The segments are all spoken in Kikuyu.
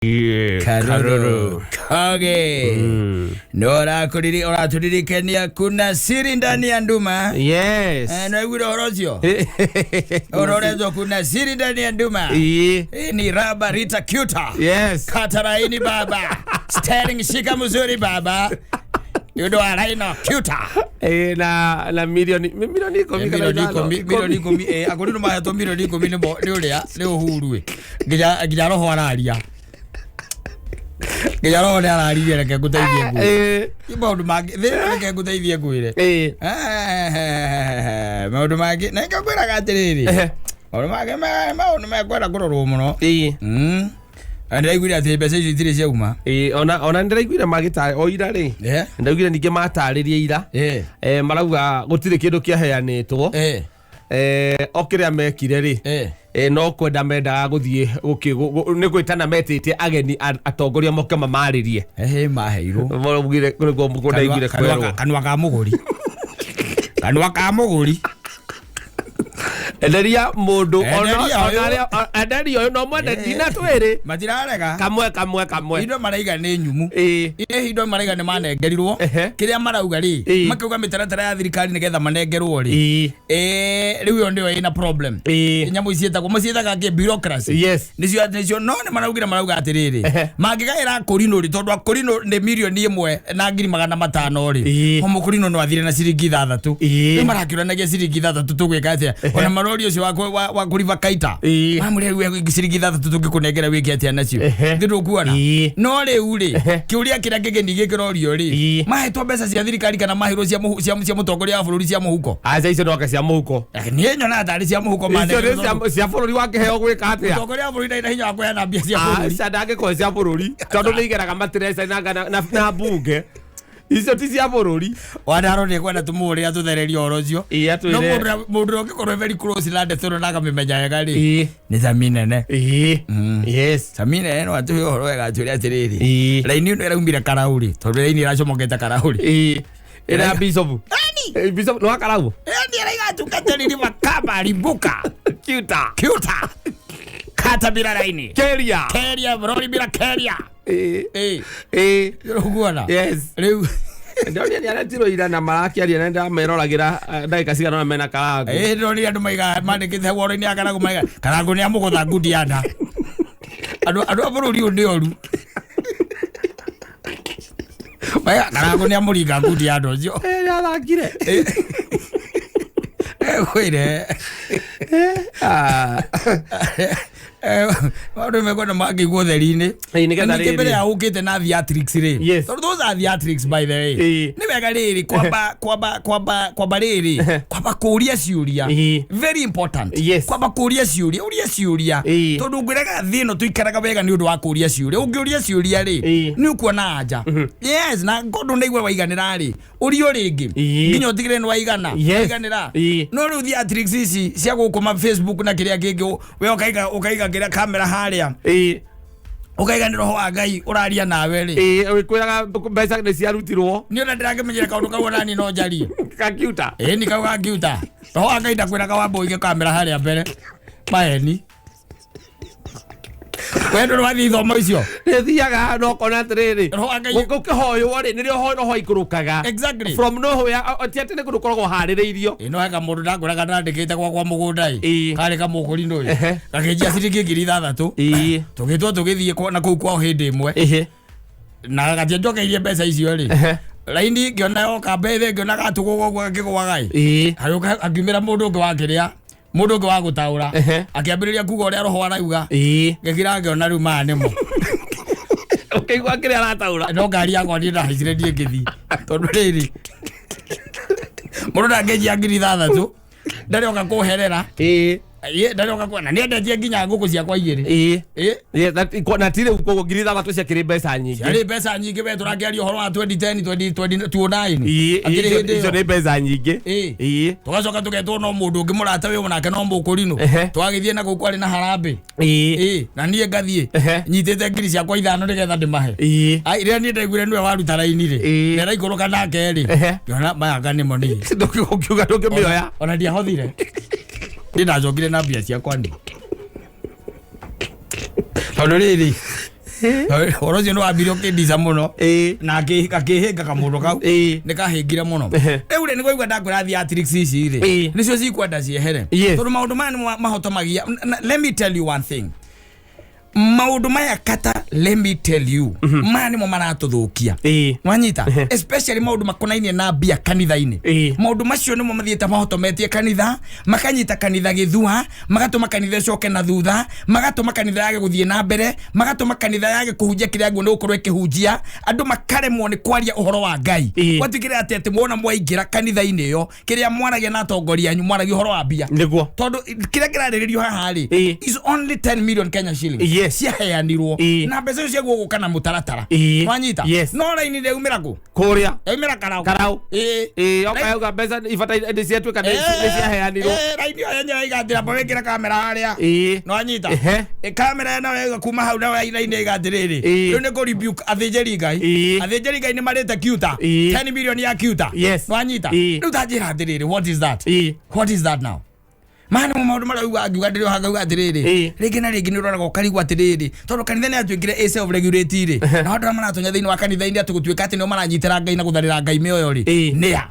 Karuru Kage no ũratũririkania kuna siri ndani ya nduma. Yes. Eh, no iguire ũhoro ũcio, ũhoro ũretwo kuna siri ndani ya nduma. Ii. Hii ni raba Rita Cuta. Yes. Kataraini baba, steering shika mzuri baba, nĩ ũndũ wa Rhino Cuta. Eh, na milioni 10 kana Milioni 5. 10, milioni 10, akũrinũ mahetwo milioni 10 nĩ ũrĩa nĩ Uhuru ĩ. Nginya roho araria, nginya roho nĩ araririe. Reke ngũteithie ngwĩre. Ti maũndũ mangĩ thĩ, reke ngũteithie ngwĩre. Maũndũ mangĩ na nĩkĩo ngwĩraga atĩrĩrĩ, maũndũ mangĩ maũndũ mekwenda kũrorwo mũno. Na ndĩraiguire atĩ mbeca icio itirĩ ciauma. Ona ndĩraiguire magĩtarĩ o ira rĩ. Ndaiguire ningĩ matarĩria ira. Marauga gũtirĩ kĩndũ kĩaheanĩtwo. O kĩrĩa mekire rĩ, no kwenda mendaga gũthiĩ nĩ gwĩtana metĩte ageni atongoria moke mamarĩrie. Ehe, maheirwo. Maraugire nĩguo ndaiguire kwerwo. Kanua ka mũgũri, kanua ka mũgũri. Enderia mũndũ Enderia ũyũ. ona enderia ũyũ no mwende ndina twĩrĩ. Matirarega. Kamwe kamwe kamwe. Indo maraiga nĩ nyumu. Ĩ, indo maraiga nĩ manengerirwo. Kĩrĩa marauga rĩ, makauga mĩtaratara ya thirikari nĩgetha manengerwo rĩ, rĩu ĩyo nĩyo ĩna problem. Nyamũ ici ciĩtagwo, maciĩtaga kĩ, bureaucracy. Nĩcio no nĩ maraugire, marauga atĩrĩrĩ, mangĩgaĩra akũrinũ rĩ, tondũ akũrinũ nĩ 1,500,000 rĩ, o mũkũrinũ no athire na ciringi 6. Rĩu marakĩũranagia ciringi 6 tũgwĩka atĩa? Ona marori ũcio wa kũriba kaita, mamũrĩa rĩu ciringi 6 tũngĩkũnengera wĩke atĩa nacio? Thĩ ndũkuona. No rĩu rĩ, kĩũria kĩrĩa kĩgeni gĩkĩrorio rĩ, mahetwo mbeca cia thirikari kana maheirwo cia mũtongoria wa bũrũri cia mũhuko? Aca, icio noke cia mũhuko. Niĩ nyonaga tarĩ cia mũhuko Icio nĩ manengerwo. cia bũrũri wakĩheo gwĩka atĩa? Mũtongoria wa bũrũri ndarĩ na hinya wa kũheana mbia cia bũrũri. Aca, ndangĩkũhe cia bũrũri tondũ nĩ igeraga matiresa na mbunge. Icio ti cia bũrũri. Wandaro nĩ kwenda tũmũhũrĩre atũthererie ũhoro ũcio. Ĩĩ, atwĩre. No mũndũ ũrĩa ũngĩkorwo very close na ndeto ĩno na akamĩmenya wega rĩ, nĩ Sami Nene. Sami Nene no atũhe ũhoro wega, atwĩre atĩrĩrĩ, raini ĩno ĩraumire Karaũrĩ, tondũ raini ĩracomokete Karaũrĩ. Ĩĩ, ĩrĩa ya bishop. Bishop nĩ wa Karau. Yaani araiga atungatĩri makamba rimbuka. Kiuta. Kiuta kata bila raini. Keria. Keria rori bila keria. Ĩĩ. Ũguona. Yes. Rĩu Ndonire nĩ aretirwo ira na marakĩaria na ndameroragĩra ndagĩka cigana ũna mena Karangũ. Ĩĩ, ndĩronire andũ maiga mandĩkĩte woro-inĩ ya Karangũ, maiga Karangũ nĩ amũgũtha ngundi ya nda. Andũ a bũrũri ũyũ nĩ oru. Maiga Karangũ nĩ amũringa ngundi ya nda ũcio. Nĩ athakire. Kwĩre maũndũ mekwenda mangĩigwo ũtheri-inĩ. Ĩĩ, nĩgetha Na ningĩ rĩrĩ. mbere ya ũkĩte na theatrics rĩ, tondũ those are theatrics, by the way. Nĩ wega rĩrĩ kwamba rĩrĩ kwamba kũria ciũria. Very important. Kwamba kũria ciũria, ũrie ciũria. Tondũ ngwĩraga thĩ ĩno tũikaraga wega nĩ ũndũ wa kũria ciũria. Ũngĩũria ciũria rĩ, nĩ ũkuona anja. Yes, na ngondũ nĩ waiganĩra rĩ, ũrio rĩngĩ nginya ũtigĩre nĩ waigana. Waiganĩra. No rĩu theatrics ici cia gũkũ ma Facebook na kĩrĩa kĩngĩ, we ũkaiga kĩrĩa kamera harĩa, ũkaiga nĩ roho wa Ngai ũraria nawe rĩ. Ĩĩ, wĩkwĩraga mbeca nĩ ciarutirwo. Nĩ ona ndĩrakĩmenyera kaũndũ kau, onani no njarie. Kakiuta. Ĩĩ, ni kau gangiuta roho wa Ngai ndakwĩraga wamba ũige kamera harĩa mbere maheni. We ndũrĩ wathiĩ ithomo icio? Nĩ thiaga no kona atĩrĩrĩ, Roho wa Ngai- gũkĩhoywo rĩ, nĩrĩo roho ikũrũkaga. From nowhere, ti atĩ nĩ kũndũ ũkoragwo harĩrĩirio. Ĩno heka mũndũ ndakwĩraga ndandĩkĩte gwakwa mũgũnda ĩ, karĩ kamũkũrinũ ĩ, gakĩnjia ciringi 6,000. Tũgĩtwo tũgĩthiĩ na kũu kwao hĩndĩ ĩmwe, na gatianjokeirie mbeca icio rĩ. Raini ngĩona yoka mbere, ngĩona gatũgũgwo ũguo gakĩgwaga ĩ, hagĩũka akiumĩra mũndũ ũngĩ wa kĩrĩa, mũndũ ũngĩ wa gũtaũra. Akĩambĩrĩria kuga ũrĩa roho arauga. Ngĩkira ngĩona rĩu maya nĩmo. Ũkĩigua kĩrĩa arataũra. No ngari yakwa niĩ ndahaicire niĩ ngĩthiĩ, tondũ rĩrĩ, mũndũ ndangĩnjia 6,000 ndarĩ oka kũherera. Ĩ, ndarĩ oka kuona nĩ endetie nginya ngũkũ ciakwa igĩrĩ. Ĩ. Na ti rĩu koguo 6,000 ciakĩrĩ mbeca nyingĩ. Ciarĩ mbeca nyingĩ. We tũrakĩaria ũhoro wa 2010, 2020, 2009. Akĩrĩ hĩndĩ icio ĩyo. Nĩ mbeca nyingĩ. Tũgacoka tũgetwo no mũndũ ũngĩ mũrata wĩ nake no mũkũrinũ. Twagĩthiĩ na kũu kwarĩ na harambĩ. Ĩ, na niĩ ngathiĩ nyitĩte 5,000 nĩgetha ndĩmahe. Ai, rĩrĩa niĩ ndaiguire nĩwe waruta raini rĩ, na ĩraikũrũka nake rĩ, ngĩona maya anga nĩmo niĩ. Ũkiuga ndũngĩmĩoya. Ona ndiahothire, niĩ ndacokire na mbia ciakwa niĩ, tondũ rĩrĩ Ũhoro ũcio nĩ wambire ũkĩndica mũno. Na akĩhĩnga kamũndũ kau. Nĩ kahĩngire mũno. Rĩu rĩ, nĩguo igua ndakwĩra theatrics ici rĩ, nĩcio cikwenda ciehere. Tondũ maũndũ maya nĩmo mahotomagia. Let me tell you one thing, maũndũ maya kata, let me tell you, maya nĩmo maratũthũkia. Wanyita? Especially maũndũ makonainie na mbia kanitha-inĩ. Maũndũ macio nĩmo mathiĩte mahotometie kanitha, makanyita kanitha gĩthua, magatũma kanitha ĩcoke na thutha, magatũma kanitha yage gũthiĩ na mbere, magatũma kanitha yage kũhunjia kĩrĩa nguo nĩ gũkorwo ĩkĩhunjia. Andũ makaremwo nĩ kwaria ũhoro wa Ngai. Gwatuĩkire atĩ mwona mwaingĩra kanitha-inĩ ĩyo, kĩrĩa mwaragia na atongoria anyu, mwaragia ũhoro wa mbia. Tondũ kĩrĩa kĩrarĩrĩrio haha rĩ, is only 10 million Kenya shillings ciaheanirwo, na mbeca icio ciaguo gũka na mũtaratara. Wanyita? Yes. No raini rĩaumĩra kũ? Kũrĩa. Yaumĩra Karau. Karau. Okauga mbeca ibataire nĩ ciatuĩka nĩ ciaheanirwo. Raini ĩyo yenyewe ĩgatĩra mbo wĩkĩre kamera harĩa. Nĩwanyita? Ehe. Kamera ĩno ĩga kuma hau nayo raini ĩga atĩrĩrĩ, rĩu nĩ kũ rebuke athĩnjĩri Ngai. Athĩnjĩri Ngai nĩ marĩte kiuta 10 million ya kiuta. Nĩwanyita? Rĩu ta njĩra atĩrĩrĩ, what is that? What is that now? Maya nĩmo maũndũ marĩa uga ngiuga ndĩrĩ hanga atĩrĩrĩ, rĩngĩ na rĩngĩ nĩ ũroraga ũkarigwo atĩrĩrĩ, tondũ kanitha nĩ yatuĩkire ĩ self regulate rĩ, na andũ arĩa maratonya thĩinĩ wa kanitha-inĩ atĩ gũtuĩka atĩ nĩo maranyitĩra Ngai na gũtharĩra Ngai mĩoyo rĩ, nĩa?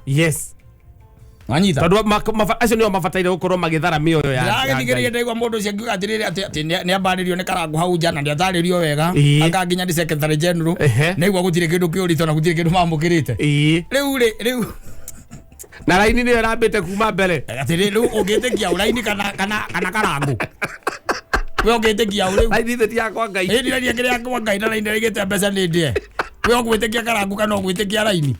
Wanyita? Tondũ acio nĩo mabataire gũkorwo magĩthara mĩoyo ya Ndĩragĩthikĩrĩria. Ngai. Ndaigua mũndũ ũcio akiuga atĩrĩrĩ, atĩ nĩ ambarĩrio nĩ Karangũ hau nja na nĩ atarĩrio wega. Anga nginya nĩ secretary general. Naigua gũtirĩ kĩndũ kĩũrĩtwo na gũtirĩ kĩndũ mamũkĩrĩte. Rĩu rĩ, rĩu Na raini nĩyo ĩrambĩte kuma mbere. Atĩrĩ, rĩu ũngĩtĩkia ũraini kana Karangũ, we ũngĩtĩkia ũ rĩu? Raini ithe ti yakwa Ngai. Ĩni raini ĩkĩrĩ yakwa Ngai na raini ĩraigĩte mbeca nĩ ndĩe. We ũgwĩtĩkia Karangũ kana ũgwĩtĩkia raini?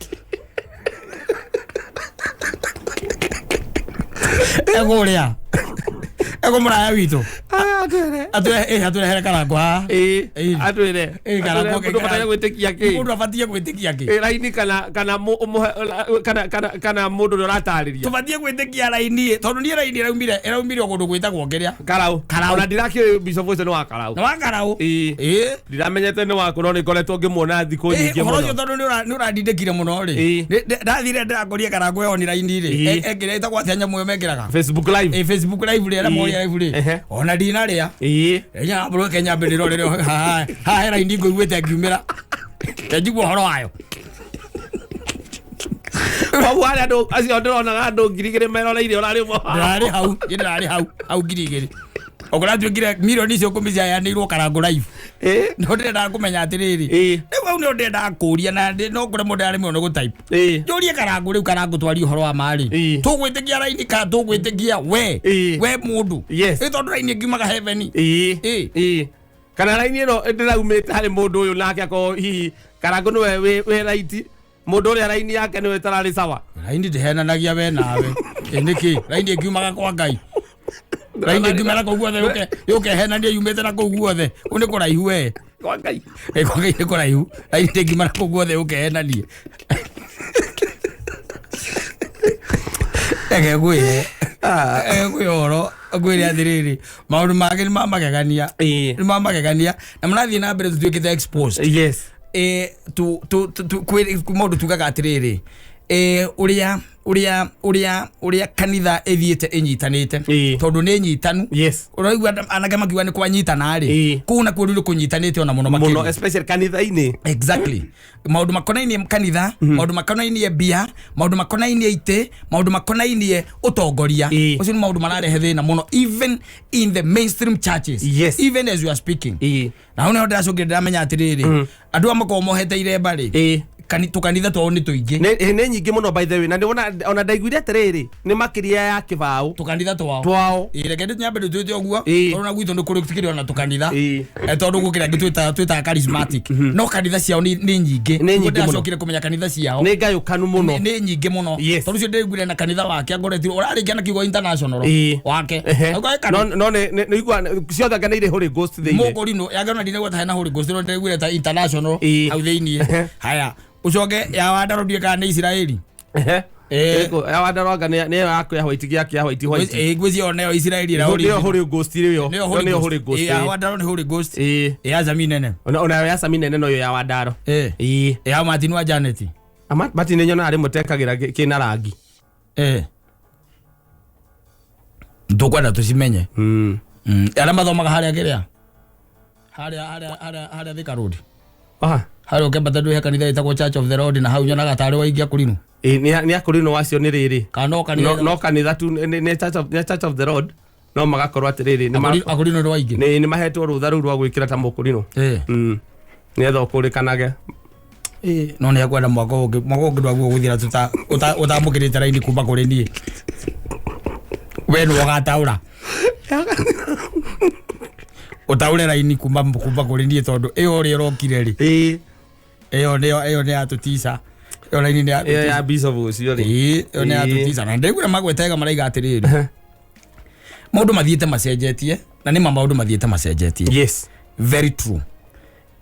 Egũrĩa egũ mũraya witũ. Atwĩre. Atũrehere Karangũ haha. Atwĩre. Karangũ. Atwĩre mũndũ abataire gwĩtĩkia kĩ? Mũndũ abatie gwĩtĩkia kĩ? Raini kana mũndũ ũrĩa ũratarĩria? Tũbatie gwĩtĩkia raini, tondũ niĩ raini ĩraumire o kũndũ gwĩtagwo kĩrĩa. Karau. Karau. Ona ndirakĩũĩ bishop ũcio nĩ wa Karau. Nĩ wa Karau. Ndiramenyete nĩ waku, no nĩ ngoretwo ngĩmuona thikũ nyingĩ Ũhoro ũcio mũno. tondũ nĩ ũrandindĩkire mũno rĩ, ndathire ndĩrakorire Karangũ ĩyo raini rĩ, ekĩra ĩtagwo atĩa nyamũ ĩyo mekĩraga? Facebook Live. Facebook Live rĩ, arĩa moria live rĩ, ona ndinarĩa. Enya mbũrũ Kenya mbĩrĩro rĩrĩ haha haha raini ngũiguĩte ngiumĩra kenjigua ũhoro wayo. Koguo harĩa andũ acio ndĩronaga andũ 2,000 meroreire ũrarĩ ũmwe wao. Ndĩrarĩ hau, niĩ ndĩrarĩ hau 2,000 ũkũratuĩkire milioni icio 10 ciaheanĩirwo Karangũ live. No ndĩrendaga kũmenya atĩrĩrĩ, rĩu hau nĩho ndĩrendaga kũria na no kũrĩa mũndũ aremwo nĩ gũtype. Njũrie Karangũ rĩu, Karangũ, twarie ũhoro wa marĩ, tũgwĩtĩkia raini kana tũgwĩtĩkia we? We mũndũ. Ĩ tondũ raini ĩngiumaga heaven. Kana raini ĩno ndĩraumĩte harĩ mũndũ ũyũ, nake akorwo hihi Karangũ nĩwe wĩ right, mũndũ ũrĩa raini yake nĩwe ĩtararĩ sawa. Raini ndĩhenanagia we nawe. Ĩ nĩkĩ raini ĩngiumaga kwa Ngai, raini ĩngiuma na kũu guothe yũke henanie yumĩte na kũu guothe, kũu nĩ kũraihu we. Kwa Ngai. Ĩ, kwa Ngai nĩ kũraihu. Raini ndĩngiuma na kũu guothe yũke henanie. Reke ngwĩre ũhoro, ngwĩre atĩrĩrĩ, maũndũ mangĩ nĩ ma magegania. Nĩ ma magegania na mũrathiĩ na mbere tũtuĩkĩte exposed. Tu tu tu tu kwĩ maũndũ tugaga atĩrĩrĩ, ũrĩa ũrĩa ũrĩa ũrĩa kanitha ĩthiĩte ĩnyitanĩte, tondũ nĩ nyitanu. Ũraigua anake makiuga nĩ kwanyitana rĩ, kũu nakuo rĩu nĩ kũnyitanĩte ona mũno mũno makĩria. Especially kanitha-inĩ. Exactly, maũndũ makonainie kanitha, maũndũ makonainie mbia, maũndũ makonainie itĩ, maũndũ makonainie ũtongoria. Ũcio nĩ maũndũ mararehe thĩna mũno even in the mainstream churches. Even as you are speaking, na hau nĩho ndĩracokire ndĩramenya atĩrĩrĩ, andũ aya makoragwo mohete iremba rĩ, tũkanitha twao nĩ tũingĩ. Nĩ nyingĩ mũno, by the way, na nĩwona ona ndaiguire atĩrĩrĩ, nĩ makĩria ya kĩbaũ. Tũkanitha twao. Twao. Ĩ, reke nyambe ndĩtwĩte ũguo, tondũ na gwitũ nĩ kũrĩ tikĩrĩ ona tũkanitha. Tondũ gũkĩra angĩ twĩtaga charismatic, no kanitha ciao nĩ nyingĩ. Nĩ nyingĩ mũno. Ndĩracokire kũmenya kanitha ciao nĩ ngayũkanu mũno. Nĩ nyingĩ mũno. Tondũ ũcio ndĩraiguire na kanitha wake angoretire ũrarĩkia na kiugo international wake. Auga, "Ĩ, No no nĩ igua ciothe anga nĩ irĩ Holy Ghost thĩinĩ. Mũkũrinũ yake ona ndinagua ta hena Holy Ghost, no ndĩraiguire ta international hau thĩiniĩ. Haya, ũcoke ya Wandaro, ndiũĩ kana nĩ Isiraeli. Ĩko, ya Wandaro anga nĩ ĩyo yaku ya white, gĩake ya white white. Ngwĩciria o nĩyo Isiraeli ĩrĩa nĩyo Holy Ghost ĩyo. Nĩyo Holy Nĩyo Ghost. Holy Ghost. Ya Wandaro nĩ Holy Ghost. Ya Zami nene. Ona yo ya Sami nene no yo ya Wandaro. Ya Martin wa Janet. Ama Martin nĩ nyonaga rĩmwe tekagĩra kĩna rangi. Tũkwenda tũcimenye. Arĩa mathomaga harĩa kĩrĩa Harĩa harĩa harĩa harĩa Thika Road. Aha. Harĩa ũkĩambata ndwĩ he kanitha ĩtagwo Church of the Lord, na hau nyonaga tarĩ waingia kũrinũ. Ĩ, nĩ akũrinũ wacio nĩ rĩrĩ. Kana no kanitha. No kanitha tu, nĩ Church of the Lord, no magakorwo atĩrĩrĩ Akũrinũ nĩ waingĩ. Nĩ mahetwo rũtha rũu rwa gwĩkĩra ta mũkũrinũ. Nĩgetha ũkũrĩkanage. No nĩ akwenda mwaka ũngĩ, mwaka ũngĩ ndwaguo gũthira ũtamũkĩrĩte raini kuma kũrĩ niĩ. We nĩwe ũgataũra. Ũtaũre raini kuma kũrĩ niĩ tondũ ĩyo ũrĩa ĩrokire rĩ. Ĩyo nĩyo, ĩyo nĩ yatũtica. Ĩyo raini nĩ yatũtica. Ĩyo ya bishop ũcio rĩ. Ĩyo nĩ yatũtica. Na ndĩraigua magwetega maraiga atĩrĩrĩ. Maũndũ mathiĩte macenjetie, na nĩ ma maũndũ mathiĩte macenjetie. Yes. Very true.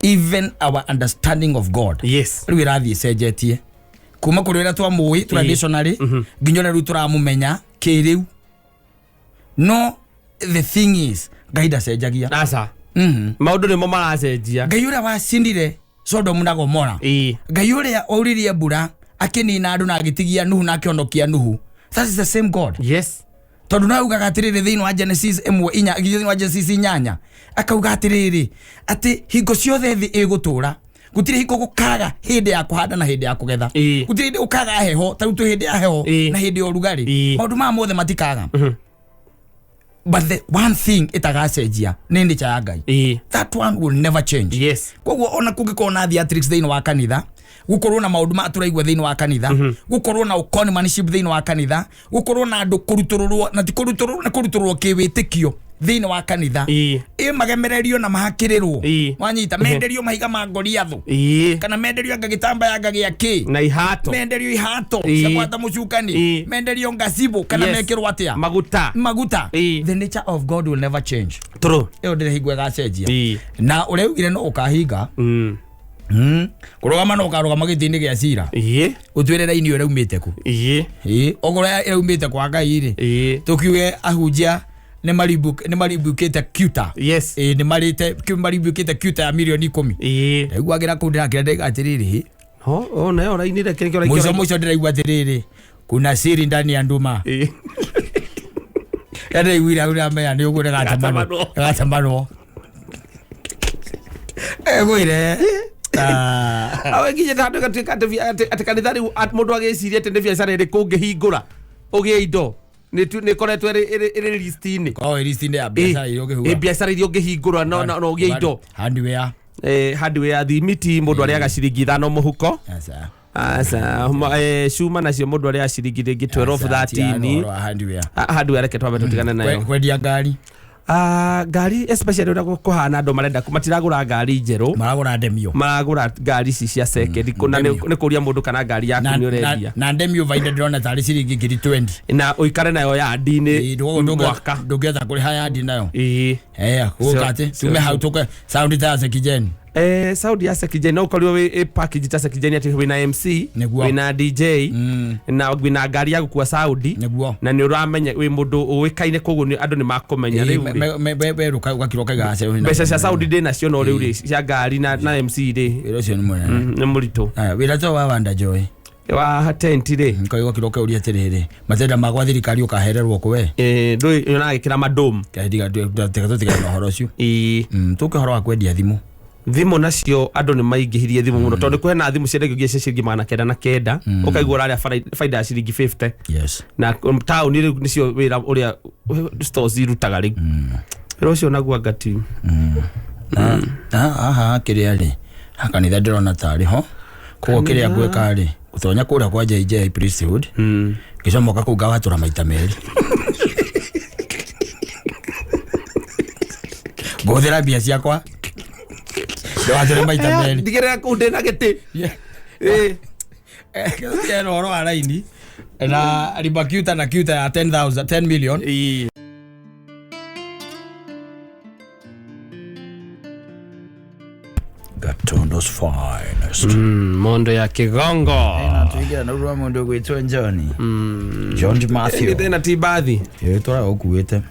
Even our understanding of God. Yes. Rĩu ĩrathiĩ ĩcenjetie. Kuma kũrĩ ũrĩa twamũĩ traditionally, nginya ũrĩa rĩu tũramũmenya kĩrĩu. No the thing is, Ngai ndacenjagia. Aca. Maũndũ nĩmo maracenjia. Ngai ũrĩa wacindire Sodom na Gomora. Ngai ũrĩa wauririe mbura akĩnina andũ na agĩtigia Nuhu na akĩhonokia Nuhu. That is the same God. Yes. Tondũ no augaga atĩrĩrĩ thĩinĩ wa Genesis ĩmwe inya, thĩinĩ wa Genesis inyanya, akauga atĩrĩrĩ atĩ hingo ciothe thĩ ĩgũtũra, gũtirĩ hingo gũkaga hĩndĩ ya kũhanda na hĩndĩ ya kũgetha. Gũtirĩ hĩndĩ gũkaga heho, ta rĩu twĩ hĩndĩ ya heho na hĩndĩ ya ũrugarĩ. Maũndũ maya mothe matikaga. But the one thing ĩtagacenjia nĩ nature ya Ngai. That one will never change. Yes. Koguo ona kũngĩkorwo na theatrics thĩinĩ wa kanitha, gũkorwo na maũndũ ma tũraigua thĩinĩ wa kanitha, gũkorwo na conmanship thĩinĩ wa kanitha, gũkorwo na andũ kũrutũrũrwo, na ti kũrutũrũrwo, nĩ kũrutũrũrwo kĩwĩtĩkio thĩinĩ wa kanitha. Ĩ magemererio na mahakĩrĩrwo. Wanyita, menderio mahiga ma Goliathũ. Kana menderio anga gĩtambaya anga gĩa kĩ. Na ihato. Menderio ihato cia gwatha mũcukani. Menderio ngacibũ kana mekĩrwo atĩa? Maguta. Maguta. The nature of God will never change. True. Ĩyo ndĩrĩ hingo ĩgacenjia. Na ũrĩa ugire no ũkahinga. Kũrũgama no ũkarũgama gĩtĩ-inĩ gĩa cira. Ũtuĩre raini ĩyo ĩraumĩte kũ. Okorwo ĩraumĩte kwa Ngai rĩ, tũkiuge ahunjia nĩ maribukĩte cuta. Yes. Nĩ marĩte, maribukĩte cuta ya mirioni 10. Ndaiguagĩra kũu ndĩrakĩra ndaiga atĩrĩrĩ. Ho, nayo raini reke nĩkĩo raini. Mũico mũico ndĩraigua atĩrĩrĩ, kuna siri ndani ya nduma. Ndaiguire ũrĩa meya nĩ ũguo ndĩgatamanwo. Ndĩgatamanwo. Egũire. Awe nginya handũ gatuĩka atĩ kanitha rĩu mũndũ agĩciria atĩ nĩ biacara ĩrĩkũ ũngĩhingũra ũgĩe indo nĩ ĩkoretwo ĩrĩ list-inĩ. Korwo ĩ list-inĩ ya biacara iria ũngĩhingũra. Ĩ biacara iria ũngĩhingũra no ũgĩe indo. Hardware. Hardware thimiti mũndũ arĩaga ciringi 5 mũhuko. Aca. Aca, cuma nacio mũndũ arĩaga ciringi rĩngĩ 12, 13. Hardware. Hardware reke twambe tũtigane nayo. Kwendia ngari. Ngari especially ũrĩa kũhana andũ marenda matiragũra ngari njerũ, maragũra ndemio, maragũra ngari ici cia second, na nĩ kũria mũndũ kana ngari yaku nĩ ũrendia na ndemio vaida ndĩrona tarĩ ciringi 20,000 na ũikare nayo yandi-inĩ mwaka, ndũngĩhota kũrĩha yandi nayo. Gũka atĩ tume hau tũke sound ta ya Sekijeni. Sound ya Sekijeni no ũkorirwo wĩ package ta Sekijeni atĩ wĩna MC, wĩna DJ, na wĩna ngari ya gũkua sound, na nĩ ũramenya wĩ mũndũ ũĩkaine, koguo andũ nĩ makũmenya rĩu. Ũgakira ũkaiga mbeca cia sound ndĩ nacio, no rĩu rĩ cia ngari na MC rĩ wĩra ũcio nĩ mũnene, nĩ mũritũ. Wĩra ta wa Wanda Joy wa tent rĩ, ngai ũgakira ũkauria atĩrĩrĩ, matenda makwa thirikari ũkahererwo kũ we? Ndũĩ ũragĩkĩra madom. Tiga tũtigane na ũhoro ũcio. Tũke ũhoro wa kwendia thimũ. Thimũ nacio andũ nĩ maingĩhirie thimũ mũno, tondũ kwĩna thimũ ciendagio cia ciringi 909, ũkaigua ũrarĩa baida ya ciringi 50. Yes. Na taũni rĩu nĩcio wĩra ũrĩa stores irutaga rĩu. Wĩra ũcio naguo anga ti. Haha kĩrĩa rĩ, kanitha ndĩrona tarĩ ho, koguo kĩrĩa ngwĩka rĩ, gũtonya kũrĩa kwa JJ Priesthood, ngĩcomoka kũu ngawatũra maita merĩ. Ngũhũthĩra mbia ciakwa ndĩwatũre maita merĩ. Ndigĩrĩra kũu ndĩna gĩtĩ. Kĩna ũhoro wa raini na ribacuta na cuta ya 10,000, 10 million. Gatundu's finest. Mondo ya Kigongo. Tuingia na urwa mundu gwitwo John. John Matthew. Ĩna ti bathi. Twara ũkuĩte.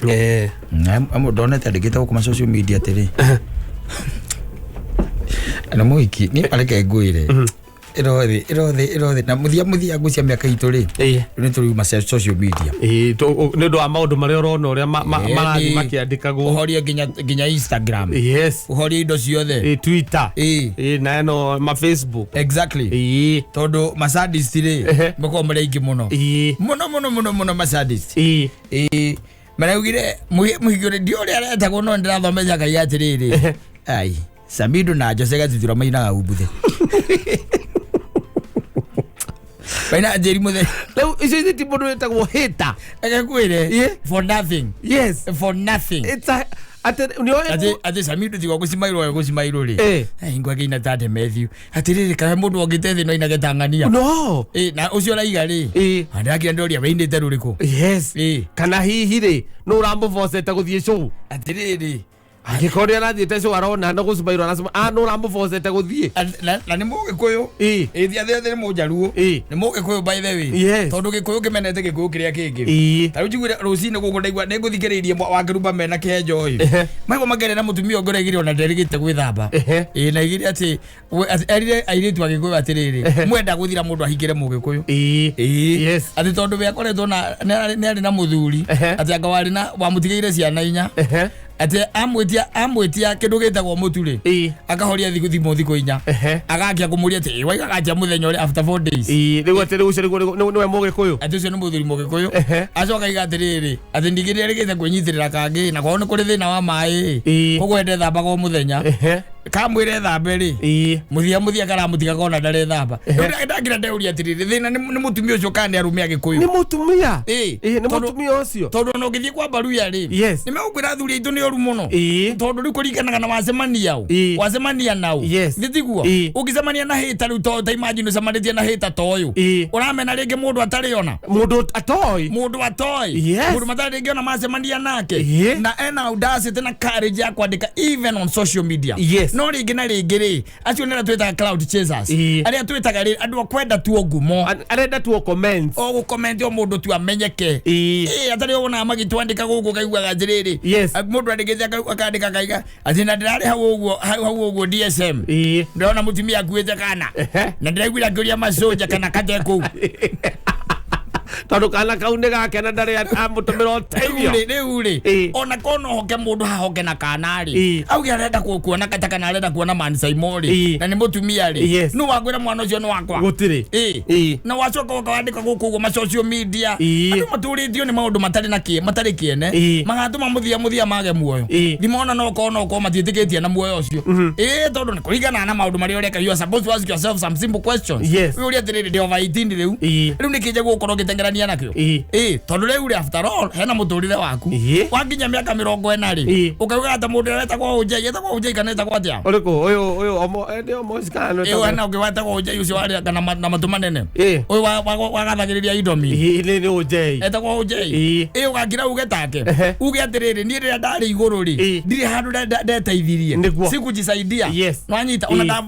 Amwe ndonete andĩkĩte gũkũ ma social media atĩrĩ. Na mũhiki, niĩ areke ngwĩre. Ĩrothi ĩrothi ĩrothi na mũthia mũthia ngũcia mĩaka itũ rĩ, rĩu nĩ tũriuma social media. Ĩĩ, nĩ ũndũ wa maũndũ marĩa ũrona ũrĩa marathiĩ makĩandĩkagwo. Ũhorie nginya nginya Instagram. Ũhorie indo ciothe. Ĩĩ, Twitter. Ĩĩ, na ĩno ma Facebook. Exactly. Tondũ masadist rĩ, makoragwo marĩ aingĩ mũno mũno mũno mũno mũno, masadist. Ĩĩ, maraugire mũhiki ũrĩa ndi ũrĩa aretagwo, no ndĩrathomethia Ngai atĩrĩrĩ, ai Samido na Jose Gatutura mainaga umbuthe, mainaga njĩri mũthenya. Rĩu icio ici ti mũndũ wĩtagwo hater. Reke ngwĩre. For nothing. For nothing. It's a atĩ nĩ ũĩ. Atĩ Samido tiga gũcimairwo, gũcimairwo rĩ, ai ngwakĩina ta Demethiu atĩrĩrĩ, kana mũndũ okĩte thĩ no ainage tang'ania. No. Ĩ, na ũcio ũraiga rĩ, ndakira ndoria wĩinĩte rũrĩkũ. Kana hihi rĩ, nũ ũramũbocete gũthiĩ show? Atĩrĩrĩ. Angĩkorwo nĩ arathiĩte show, arona no gũcimairwo aracima, ah, nũ ũramũbocete gũthiĩ? Na nĩ mũgĩkũyũ. Ĩ, ti atĩ nĩ mũnjaruo. Nĩ mũgĩkũyũ, by the way. Tondũ gĩkũyũ kĩmenete gĩkũyũ kĩrĩa kĩngĩ. Ta rĩu njiguire rũcinĩ gũkũ, ndaigua nĩ ngũthikĩrĩirie wakĩrumba mena kĩhenjo ĩ. Maigua makĩaria na mũtumia ũngĩ ũraigire ona nderĩgĩte gwĩthamba. Ĩ, na igire atĩ atĩ erire airĩtu a gĩkũyũ atĩrĩrĩ, mwenda gũthira mũndũ ahingĩre mũgĩkũyũ. Ĩĩ. Atĩ tondũ we akoretwo na nĩ arĩ na mũthuri, atĩ anga warĩ na wamũtigĩire ciana 4, atĩ amwĩtia kĩndũ gĩtagwo mũtu rĩ, akahoria thimũ thikũ 4, agakia kũmũria atĩ, "Ĩ, waigaga atĩa mũthenya ũrĩa after 4 days?" Rĩu atĩ rĩu ũcio nĩguo nĩwe mũgĩkũyũ. Atĩ ũcio nĩ mũthuri mũgĩkũyũ. Acoka aiga atĩrĩrĩ, atĩ ningĩ nĩ erĩgĩte kwĩnyitĩrĩra kangĩ na kwao nĩ kũrĩ thĩna wa maĩ, koguo ndethambaga o mũthenya. Kamwĩre thambe rĩ, mũthia mũthia karamũtiga kona ndarethamba. Ndakira ndeuria atĩrĩrĩ, thĩna nĩ mũtumia ũcio kana nĩ arũme agĩkũyũ? Nĩ mũtumia. Ĩĩ, nĩ Tondũ- mũtumia ũcio. Tondũ ona ũngĩthiĩ kwa baruya rĩ, nĩ megũkwĩra athuri aitũ nĩ oru mũno. Tondũ rĩu kũringanaga na wacemania ũ, wacemania nau. Nĩ tiguo? Ũngĩcemania na hĩta rĩu, to ta imagine ũcemanĩtie na hĩta ta ũyũ, ũramena rĩngĩ mũndũ atarĩ ona Mũndũ atoĩ. Mũndũ atoĩ. Mũndũ matarĩ rĩngĩ ona macemania nake. Na ena audacity na courage ya kwandĩka even on social media. No rĩngĩ na rĩngĩ rĩ, acio nĩ arĩa twĩtaga cloud chasers, arĩa twĩtaga rĩ andũ a kwenda tuo ngumo. Arenda tuo comments. O gũcomment o mũndũ tu amenyeke. Ĩĩ, atarĩ wonaga magĩtwandĩka gũkũ kaiguaga atĩrĩrĩ, mũndũ andĩkĩte akandĩka kaiga atĩ na ndĩrarĩ hau ũguo, hau ũguo DSM, ndĩrona mũtumia akuĩte kana, na ndĩraiguire akĩũria macoja kana kate kũu. Tondũ kana kau nĩ gake na ndarĩ amũtũmĩra rĩu ũteithio. Rĩ, rĩu rĩ, ona kona hoke mũndũ hahoke na kana rĩ, auge arenda kuona kata kana arenda kuona mansaimo rĩ, na nĩ mũtumia rĩ, nũ wakwĩra mwana ũcio nĩ wakwa? Gũtirĩ. Na wacoka ũkawandĩka gũkũ ũguo ma social media, andũ matũrĩtio nĩ maũndũ matarĩ na kĩ matarĩ kĩene, magatũma mũthia mũthia mage muoyo. Thimona no korwo matiĩtĩkĩtie na muoyo ũcio, ĩĩ, tondũ nĩ kũringana na maũndũ marĩa ũreka. You are supposed to ask yourself some simple questions. Wĩũrie atĩrĩrĩ, ndĩ over 18 rĩu, rĩu nĩ kĩnja gũkorwo ngĩtengerania nakĩo? Ĩĩ, tondũ rĩu rĩ, after all hena mũtũrĩre waku. Wakinya mĩaka 40 rĩ, ũkauga ta mũndũ ũrĩa wetagwo Ũnjai, etagwo Ũnjai kana etagwo atĩa? Ũrĩkũ ũyũ omo nĩ omo kana nĩ Ĩĩ, hena ũngĩ wetagwo Ũnjai ũcio warĩ na matũ manene. Ũyũ wagathagĩrĩria indomi. Ĩĩ, nĩ ũnjei. Etagwo Ũnjai. Ĩĩ, ũgakira uge take, uge atĩrĩrĩ, niĩ rĩrĩa ndarĩ igũrũ rĩ, ndirĩ handũ ndeteithirie. Sikujisaidia. Nwanyita ona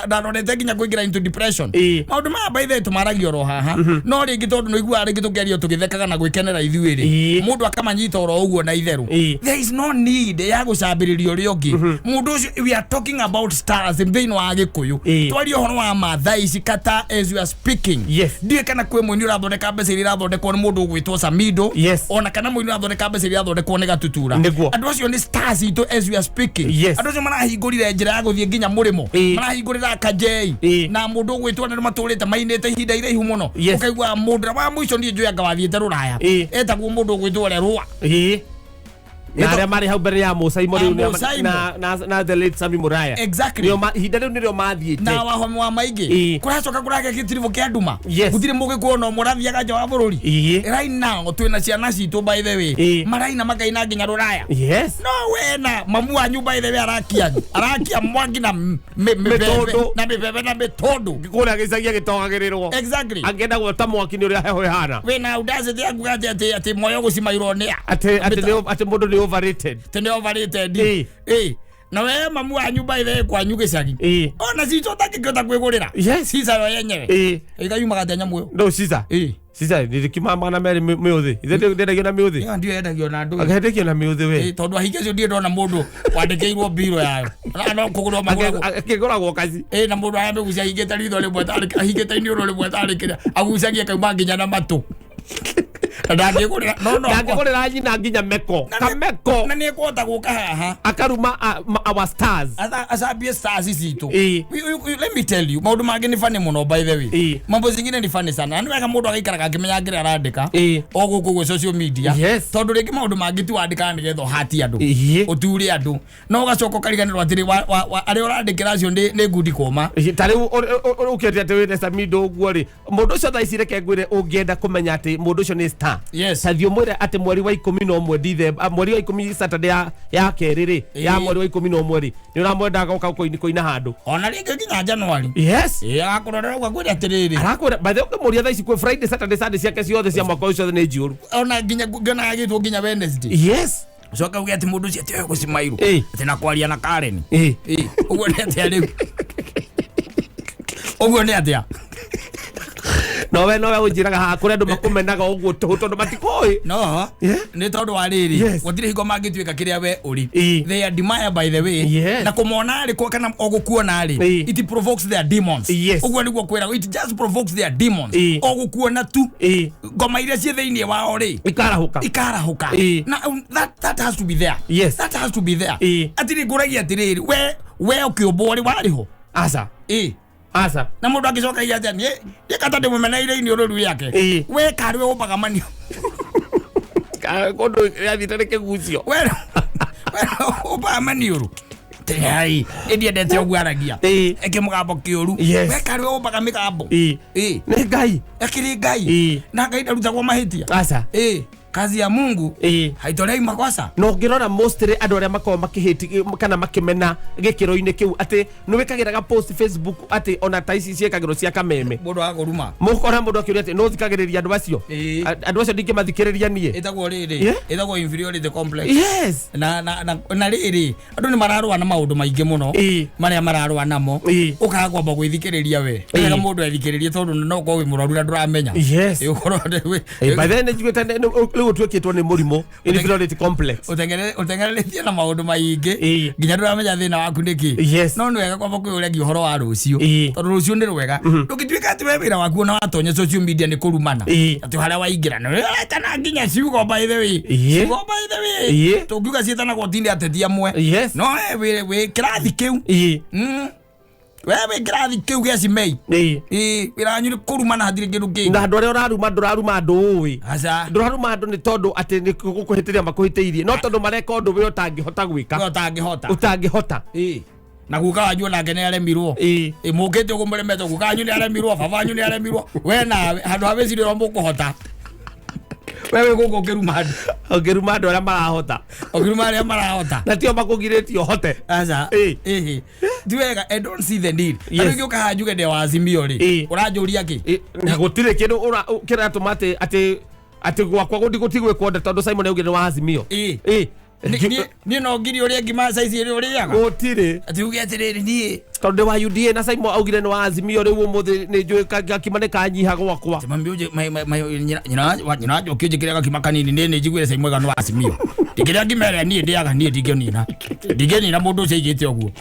ndarorete nginya kũingĩra into depression. Maũndũ maya, by the way, tũmaragia oro haha, no rĩngĩ tondũ nĩ ũiguaga rĩngĩ tũkĩaria tũgĩthekaga na gwĩkenera ithuĩ rĩ, mũndũ akamanyita oro ũguo na itherũ. There is no need ya gũcambĩrĩria ũrĩa ũngĩ. Mũndũ ũcio, we are talking about stars thĩinĩ wa gĩkũyũ. Twarie ũhoro wa ma thaa ici kata as we are speaking, ndiũĩ kana kwĩ mũini ũrathondeka mbeca iria irathondekwo nĩ mũndũ ũgwĩtwo Samido, ona kana mũini ũrathondeka mbeca iria irathondekwo nĩ Gatutura. Andũ acio nĩ stars itũ as we are speaking. Andũ acio marahingũrire njĩra ya gũthiĩ nginya mũrĩmo, marahingũrĩra Kajei na mũndũ ũgwĩtwo nĩ matũrĩte mainĩte ihinda iraihu mũno. Ũkaigua mũndũ ũrĩa wa mũico niĩ njũĩ anga wathiĩte rũraya, etagwo mũndũ ũgwĩtwo ũrĩa Rũa. Na arĩa marĩ hau mbere ya Mũsaimo rĩu Mũsaimo. na the late Sami Muraya. Nĩo ihinda rĩu nĩrĩo mathiĩte. Na wahome wa maingĩ. Kũracoka kũragĩa gĩtiribũ kĩa nduma. Gũtirĩ mũgĩkũyũ no mũrathiaga nja wa bũrũri. Right now twĩna ciana citũ, by the way, maraina makaina nginya rũraya. No wena mamu wanyu, by the way, arakia mwaki na mĩbebe. Mĩtũndũ. Na mĩbebe na mĩtũndũ. Kũrĩa gĩcagi agĩtogagĩrĩrwo. Angĩenda gwota mwaki nĩ ũrĩa heho ĩhana. Wĩna audacity ya kuga atĩ moyo gũcimairwo nĩa Atĩ mũndũ nĩ overrated. Atĩ nĩ overrated. Ĩĩ, na we mamu wanyu, by the way, kwanyu gĩcagi, ona citũ ũtangĩkĩhota kwĩgũrĩra. Cica yo yenyewe. Ĩkayumaga atĩa nyamũ ĩyo? No Caesar. Ĩĩ. Cica ndikima 200 mĩũthĩ ithe ndendagio na mĩũthĩ. Ĩyo ndio yendagio na ndũĩ. Akendagio na mĩũthĩ we. Ĩ, tondũ ahiki acio ndirĩ ndona mũndũ wandĩkĩirwo mbiro yayo. Na no kũgũrwo magũragwo. Akĩgũragwo kaci. Ĩ, na mũndũ aramĩgucia ahingĩte ritho rĩmwe tarĩ ahingĩte iniũrũ rĩmwe tarĩ kĩrĩa agucagia kauma nginya na matũ. Na ndangĩgũrĩra no no. Ndangĩgũrĩra nyina nginya meko. Kameko. Na nĩ ekũhota gũka haha. Akaruma our stars. Acambie stars citũ. Ĩ. Let me tell you, maũndũ mangĩ nĩ funny mũno by the way. Ĩ. Mambo zingine ni funny sana. Na nĩ wega mũndũ agaikaraga akĩmenyaga kĩrĩa arandĩka. Ĩ. O gũkũ ũguo social media. Yes. Tondũ rĩngĩ maũndũ mangĩ ti wandĩkaga nĩgetha ũhatie andũ. Ĩ. Ũture andũ. No ũgacoka ũkariganĩrwo atĩrĩ arĩa ũrandĩkĩra acio nĩ ngundi kũma. Ta rĩu ũkĩte atĩ wĩna Samido ũguo rĩ, mũndũ ũcio thaa ici reke ngwĩre ũngĩenda kũmenya atĩ mũndũ ũcio nĩ star. Yes. Ta thiĩ ũmwĩre atĩ mweri wa 11 Dithemba, mweri wa 10 Saturday ya kerĩ rĩ, ya Ĩ. mweri wa 11 rĩ, nĩ ũramwenda agoka kũina handũ. Ona rĩngĩ nginya January. Yes. Ĩ, agakũrorera ũguo akwĩre atĩrĩrĩ. Arakwĩra, by the way, ũngĩmũria thaa ici kwĩ Friday, Saturday, Sunday ciake ciothe cia mwaka ũyũ ciothe nĩ njiyũru. Ona nginya ngĩonaga agĩtwo nginya Wednesday. Yes. Ũcoke uge atĩ mũndũ ũcio atĩ oe gũcimairwo. Ĩ. Atĩ na kwaria na Karen. Ĩ. Ĩ, ũguo nĩ atĩa rĩu? Ũguo nĩ atĩa? Nowe nowe ũnjĩraga haha kũrĩ andũ makũmenaga ũguo tũhũ tondũ matikũĩ. No, Yeah. nĩ tondũ wa rĩrĩ, Yes. gũtirĩ hingo mangĩtuĩka kĩrĩa we ũrĩ. Ĩ. They admire by the way. Yes. Na kũmona rĩ, kana o gũkuona rĩ, Ĩ. it provokes their demons. Yes. Ũguo nĩguo kwĩragwo, it just provokes their demons. Ĩ. O gũkuona tu. Ĩ. Ngoma iria ciĩ thĩinĩ wao rĩ, Ikarahũka. ikarahũka. Ĩ. Na that has to be there. Yes. That has to be there. Ĩ. Atĩrĩ ngũragia atĩrĩrĩ, we ũkĩũmbwo rĩ warĩ ho? Aca. Ĩ. Aca. Na mũndũ angĩcoka iga atĩa, niĩ kata ndĩmũmeneire iniũrũ rĩu rĩake. Ĩ. We karĩ we ũmbaga manio. Kũndũ yathiĩte nĩ kĩgucio. We ũmbaga maniũrũ. Tĩai, niĩ ndiendete ũguo aragia. Ĩ. Eke mũgambo kĩũru. Yes. We karĩ we ũmbaga mĩgambo. Ĩ. Ĩ. Nĩ Ngai. Akĩrĩ Ngai. Ĩ. Na Ngai ndarutagwo mahĩtia. Aca. Ĩ. Kazi ya Mungu Ĩ. haitolei makosa. Na ũngĩrora mostly andũ arĩa makoragwo makĩhĩti kana makĩmena gĩkĩro-inĩ kĩu atĩ nĩ wĩkagĩra ga post Facebook atĩ ona ta ici ciĩkagĩrwo cia kameme. Mũndũ agakũruma. Mũkora mũndũ akĩũria atĩ nũ ũthikagĩrĩria andũ acio? Ĩ. Andũ acio ndingĩmathikĩrĩria niĩ. Ĩtagwo rĩrĩ. Yeah. Ĩtagwo inferiority complex. Yes. Na rĩrĩ, andũ nĩ mararũa na maũndũ maingĩ mũno. Ĩ. Marĩa mararũa namo. Ĩ. Ũkaga kwamba gwĩthikĩrĩria we. Ĩ. Wega mũndũ ethikĩrĩrie tondũ no ũkorwo wĩ mũrwaru na ndũramenya. Yes. Ĩ, ũkorwo wĩ- Ĩ, by then nĩnjiguĩte rĩu ũtuĩkĩtwo nĩ mũrimũ inferiority complex. Ũteng'ereretie na maũndũ maingĩ Ĩ. nginya ndũramenya thĩna waku nĩ kĩ. Yes. No nĩ wega kwamba kwĩyũragia ũhoro wa rũciũ. Ĩ. Tondũ rũciũ nĩ rwega. Ndũngĩtuĩka atĩ we wĩra waku ona watonya social media nĩ kũrumana. Ĩ. Atĩ harĩa waingĩra nĩ ũretana nginya ciugo by the way. Ĩ. Ciugo by the way. Ĩ. Tũngiuga ciĩtanagwo tinde ateti amwe. Yes. No we wĩ kĩrathi kĩu. Ĩ. We wĩ kĩrathi kĩu gĩa Cimei. Ĩ. Ĩ, wĩra wanyu nĩ kũrumana hatirĩ kĩndũ kĩngĩ. Na andũ arĩa ũraruma ndũraruma andũ ũĩ. Aca. Ndũraruma andũ nĩ tondũ atĩ nĩ gũkũhĩtĩria makũhĩtĩirie, no tondũ mareka ũndũ we ũtangĩhota gwĩka. We ũtangĩhota. Ũtangĩhota. Ĩ. Na guka wanyu onake nĩ aremirwo. Ĩ. Ĩ, mũkĩte ũguo mũremetwo, guka wanyu nĩ aremirwo, baba wanyu nĩ aremirwo. We nawe, handũ ha wĩcirie ũrĩa mũkũhota. We wĩ gũkũ ũkĩruma andũ. Ũkĩruma andũ arĩa marahota. Ũkĩruma arĩa marahota. Na tio makũgirĩtie ũhote. Aca. Ĩ. Ĩhĩ. Ti wega, I don't see the need. Yes. Andũ aingĩ ũkaha njuge ndĩ wa Azimio rĩ. Ĩ. Ũranjũria kĩ? Ĩ, na gũtirĩ kĩndũ kĩratũma atĩ gwakwa gũtigwĩkwo nda tondũ Simon augire nĩ wa Azimio. Ĩ. Ĩ. Niĩ no ngirie ũrĩa ngima size ĩrĩa ũrĩaga. Gũtirĩ. Atĩ uge atĩrĩrĩ niĩ. Tondũ ndĩ wa UDA na Simon augire nĩ wa Azimio rĩu ũmũthĩ nĩ njũĩ gakima nĩ kanyiha gwakwa. Atĩ mami ũnjĩ, nyina wa Njoki ũnjĩkĩre gakima kanini, niĩ nĩ njiguire Simon auga nĩ wa Azimio. Ndingĩrĩa ngima ĩrĩa niĩ ndĩaga, niĩ ndingĩnina. Ndingĩnina mũndũ ũcio aigĩte ũguo.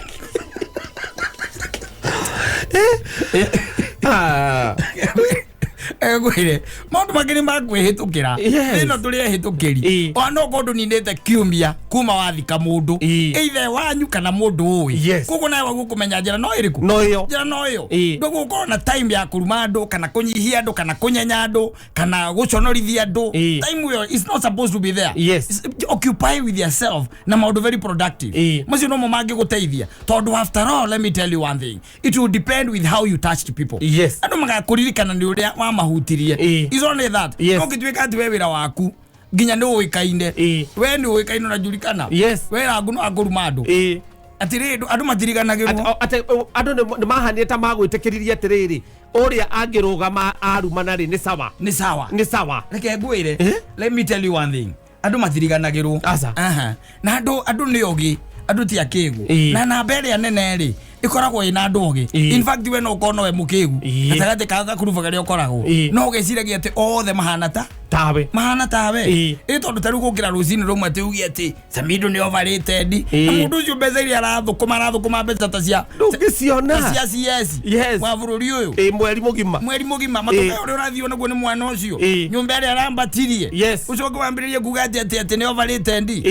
Ngwĩre, maũndũ mangĩ nĩ makwĩhĩtũkĩra. Yes. Ĩno tũrĩ ehĩtũkĩri. Ĩ. Ona no ũkorwo ndũninĩte kiumia kuma wathika mũndũ. Ĩ. Either wanyu kana mũndũ ũĩ. Yes. Koguo nawe waguo kũmenya njĩra no ĩrĩkũ? No ĩyo. Njĩra no ĩyo. Ĩ. Ndũgũkorwo na time ya kũruma andũ kana kũnyihia andũ kana kũnyenya andũ kana gũconorithia andũ. Ĩ. Time ĩyo is not supposed to be there. Yes. It's, occupy with yourself na maũndũ very productive. Ĩ. Macio nomo mangĩgũteithia. Tondũ after all, let me tell you one thing. It will depend with how you touched people. Yes. Andũ magakũririkana nĩ ũrĩa wamahutirie. Ĩ. It's only that. Yes. No gĩtuĩka atĩ we wĩra waku nginya nĩ ũĩkaine. Ĩ. We nĩ ũĩkaine ũnajulikana. Yes. We rangu no akũruma andũ. Ĩ. Atĩrĩrĩ, andũ matiriganagĩrwo. Atĩ, andũ nĩ mahanire ta magwĩtĩkĩririe atĩrĩrĩ, ũrĩa angĩrũgama arumana rĩ, nĩ sawa. Nĩ sawa. Nĩ sawa. Reke ngwĩre. Eh? Let me tell you one thing. Andũ matiriganagĩrwo. Aca. Aha. Na andũ nĩ ogĩ. Andũ ti akĩgu. Ĩ. Na namba ĩrĩa nene rĩ, Ĩkoragwo ĩna andũ ogĩ. In fact, we no ũkorwo nowe mũkĩgu gatagatĩ ka gakuruba karĩa ũkoragwo, no ũgeciragia atĩ othe mahana ta tawe. Mahana tawe. Ĩ tondũ ta rĩu gũkĩra rũcinĩ rũmwe atĩ uge atĩ Samido nĩ overrated, na mũndũ ũcio mbeca iria arathũkũma, arathũkũma mbeca ta cia ndũngĩciona, ta cia CS wa bũrũri ũyũ. Ĩ, mweri mũgima. Mweri mũgima matuka ũrĩa ũrathiĩ naguo nĩ mwana ũcio, nyũmba ĩrĩa arambatirie. Ũcoke wambĩrĩrie kuga atĩ nĩ overrated.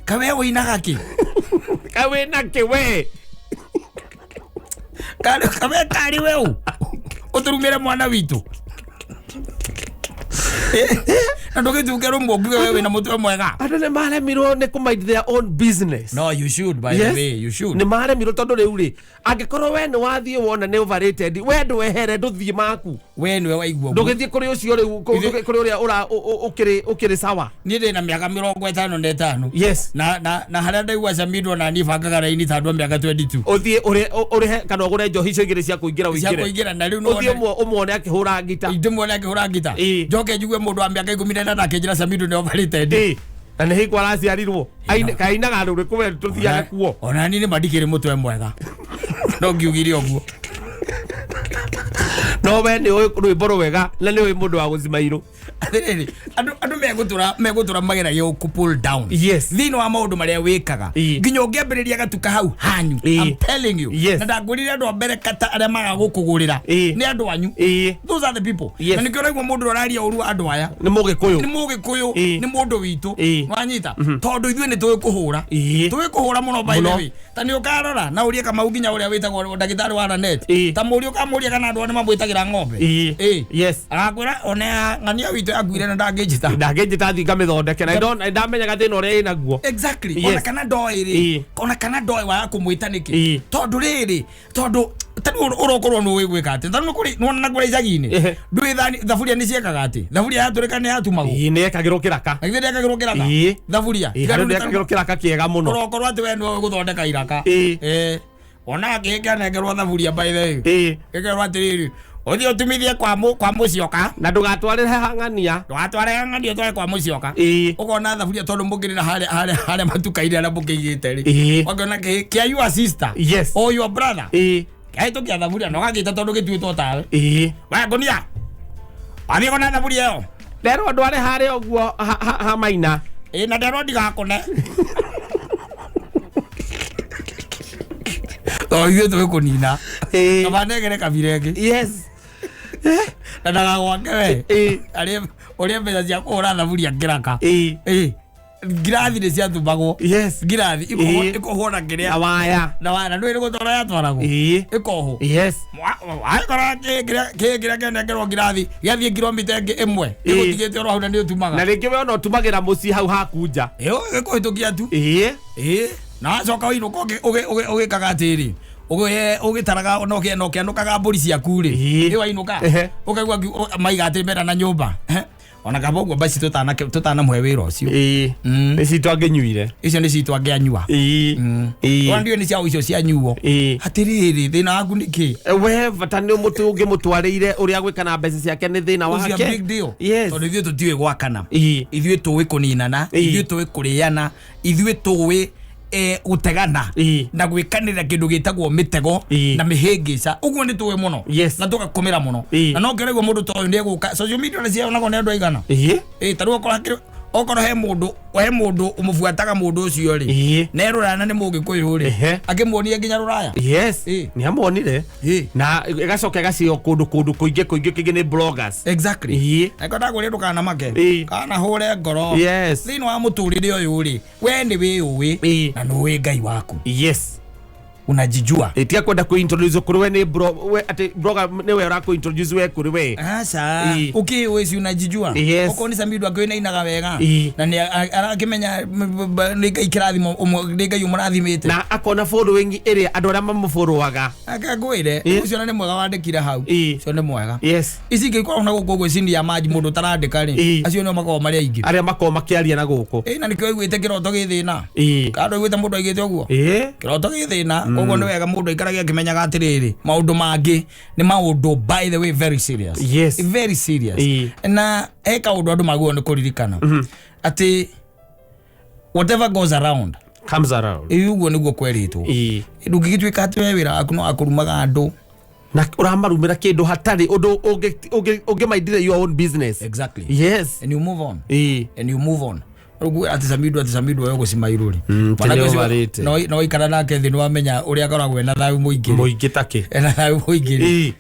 Kawe ũinaga kĩ? Kawe na kĩ we? Kawe karĩ we ũ ũtũrumĩre mwana witũ na ndũgĩtuke rũmwe ũngiuge we wĩna mũtwe mwega. Andũ nĩ maremirwo nĩ kũ mind their own business. No, you should, by the way, you should. Nĩ maremirwo tondũ rĩu rĩ, angĩkorwo we nĩ wathiĩ wona nĩ overrated, we ndwehere, ndũthiĩ maku. We nĩwe waigua ũguo. Ndũgĩthiĩ kũrĩ ũcio rĩu, kũrĩ ũrĩa ũra ũkĩrĩ ũkĩrĩ sawa. Niĩ ndĩ na mĩaka 55. Na harĩa ndaigua Samido na niĩ bangaga raini ta andũ a mĩaka 22. Ũthiĩ ũrĩhe kana ũgũre njohi icio igĩrĩ cia kũingĩra. Cia ũingĩre. Kũingĩra na rĩu ũthiĩ nĩwone- ũmuone akĩhũra ngita. Ndĩmuone akĩhũra ngita. Njoke njigue mũndũ wa mĩaka 18 akĩnjĩra Samido nĩ overrated. Na nĩ hingo araciarirwo. Kainaga rũrĩkũ we tũthiage kuo? Ona niĩ nĩ mandikĩrĩ mũtwe mwega, no ngiugire ũguo. No we nĩ ũĩ rwĩmbo rwega na nĩ ũĩ mũndũ wa gũcima irũ. Atĩrĩrĩ, andũ megũtũra mageragia gũkũ pull down thĩinĩ wa maũndũ marĩa wĩkaga, nginya ũngĩambĩrĩria gatuka hau hanyu. I'm telling you. Na ndangũrire andũ a mbere kata arĩa maga gũkũgũrĩra nĩ andũ anyu. Those are the people. Na nĩkĩo ũraigua mũndũ ũraria ũru wa andũ aya nĩ mũgĩkũyũ. Nĩ mũgĩkũyũ. Nĩ mũndũ witũ. Wanyita, tondũ ithuĩ nĩ tũĩ kũhũra, tũĩ kũhũra mũno, by the Mũno. way. Ta nĩ ũkarora na ũrie Kamau, nginya ũrĩa wĩtagwo ndagĩtarĩ wa Ranet, ta mũrie, ũkamũria kana andũ aya nĩ mamwĩtagĩra ng'ombe. Agakwĩra ona ng'ania witũ yakuire na ndangĩnjĩta. Ndangĩnjĩta thiĩ ngamĩthondeke na ndamenyaga thĩna ũrĩa ĩnaguo. Exactly. Ona kana ndoĩ rĩ, ona kana ndoĩ waga kũmwĩta nĩkĩ? Tondũ rĩrĩ, tondũ ta rĩu ũrokorwo nĩ ũĩ gwĩka atĩ, tondũ nĩ kũrĩ nĩwona na kũrĩa icagi-inĩ, ndũĩ thani thaburia nĩ ciekaga atĩ thaburia yatũrĩka nĩ yatumagwo. Nĩ yekagĩrwo kĩraka. Na githĩ ndĩekagĩrwo kĩraka? Thaburia. Harĩ nĩ yekagĩrwo kĩraka kĩega mũno. Ũrokorwo atĩ we nĩwe gũthondeka iraka. Ona kĩanengerwo thaburia, by the way, gĩkerwo atĩrĩrĩ, ũthiĩ ũtumithie kwa mũcioka. Na ndũgatwarĩre hang'ania. Ndũgatware ng'ania, ũtware kwa mũcioka. Ũkona thaburia tondũ mũkĩrĩ na harĩa matuka-inĩ harĩa mũkĩigĩte rĩ, ũkĩona kĩa your sister or your brother kĩahĩtũkia thaburia na ũgakĩta tondũ gĩtuĩtwo tawe. We ngũnia wathiĩ kũna thaburia ĩyo. Nderwo ndware harĩa ũguo ha maina. Ĩ, na nderwo ndigakũne tondũ ithuĩ tũĩ kũnina. Kaba nengere kabira ĩngĩ na ndagagwake we. Arĩa ũrĩa mbeca cia kũhũra thaburia kĩraka. Ĩ, ngirathi nĩ ciatumagwo. Ngirathi ĩkohwo na kĩrĩa? Na waya. Na waya, na ndũĩ nĩ gũtwara yatwaragwo. Ĩkohwo. Wagĩkora kĩ kĩrĩa kĩanengerwo ngirathi gĩathiĩ kilomita ĩngĩ ĩmwe, ĩgũtigĩte oro hau na nĩ ũtumaga. Na rĩngĩ we ona ũtumagĩra mũciĩ hau haku nja. Ĩyo ĩkũhĩtũkia tu. Ĩ, na wacoka wainũka ũgĩkaga atĩrĩ, ũgĩtaraga na ũkĩanũkaga mbũri ciaku rĩ, ĩ wainũka ũkaigua maiga atĩ mera na nyũmba. Ona kaba ũguo basi tũtanamũhe wĩra ũcio. Nĩ citũ angĩnyuire. Icio nĩ citũ angĩanyua. Ona ndiũĩ nĩ ciao icio cianyuo. Atĩrĩrĩ, thĩna waku nĩ kĩ? We bata nĩ mũtũ ũngĩmũtwarĩire ũrĩa gwĩka na mbeca ciake nĩ thĩna Ũcio wake. big deal. Tondũ ithuĩ tũtiũĩ gwakana. Ithuĩ tũĩ kũninana. Ithuĩ tũĩ kũrĩana, ithuĩ tũĩ gũtegana na gwĩkanĩra kĩndũ gĩtagwo mĩtego na mĩhĩngĩca, ũguo nĩ tũĩ mũno na tũgakũmĩra mũno. Na no kĩraigua mũndũ ta ũyũ nĩ egũka social media na cionagwo nĩ andũ aigana. Ĩ, ta rĩu okorwo he mũndũ ũmũbuataga mũndũ ũcio rĩ, ne rũraya na nĩ mũgĩkũyũ rĩ, akĩmuonia nginya rũraya. Nĩ amuonire na ĩgacoka ĩgacio kũndũ kũingĩ kũingĩ kũingĩ nĩ bloggers. Angĩkorwo ndagwĩrire ndũkanamake kana hũre ngoro thĩinĩ wa mũtũrĩre ũyũ rĩ, we nĩ wĩũĩ na nĩ ũĩ Ngai waku. Unajijua. Tiga kwenda kũ-introduce kũrĩ we nĩ bro, we atĩ blogger nĩwe ũrakũ-introduce we kũrĩ we. Aca. Ũkĩũĩ si unajijua. Okorwo nĩ Samido akĩũĩ na inaga wega na nĩ arakĩmenya nĩ Ngai kĩrathimo nĩ Ngai ũmũrathimĩte. Na akona following ĩrĩa andũ arĩa mamũfollowaga. Akangwĩre ũcio na nĩ mwega wandĩkire hau. Ũcio nĩ mwega. Ici ingĩ ikoragwo na gũkũ ũguo cini ya maji mũndũ ũtarandĩka rĩ, acio nĩo makoragwo marĩ aingĩ. Arĩa makoragwo makĩaria na gũkũ. Ĩ, na nĩkĩo aiguĩte kĩroto gĩ thĩna. Kana ndũiguĩte mũndũ aigĩte ũguo? Kĩroto gĩ thĩna. Koguo nĩ wega mũndũ aikarage akĩmenyaga atĩrĩrĩ, maũndũ mangĩ nĩ maũndũ, by the way, very serious. Very serious. Na he kaũndũ andũ magĩrĩirwo nĩ kũririkana atĩ whatever goes around Comes around. Ĩ, ũguo nĩguo kwerĩtwo. Ndũngĩgĩtuĩka atĩ we wĩra waku no akũrumaga andũ. Na ũramarumĩra kĩndũ hatarĩ ũndũ ũngĩmaindire your own business. Exactly. Yes. And you move on. And you move on. Rĩu atĩ Samido, atĩ Samido we gũcima irũri. Tene ũmarĩte. No ikara nake thĩ nĩwamenya ũrĩa akoragwo ena thayũ mũingĩ. Mũingĩ takĩ. Ena thayũ mũingĩ. Rĩu.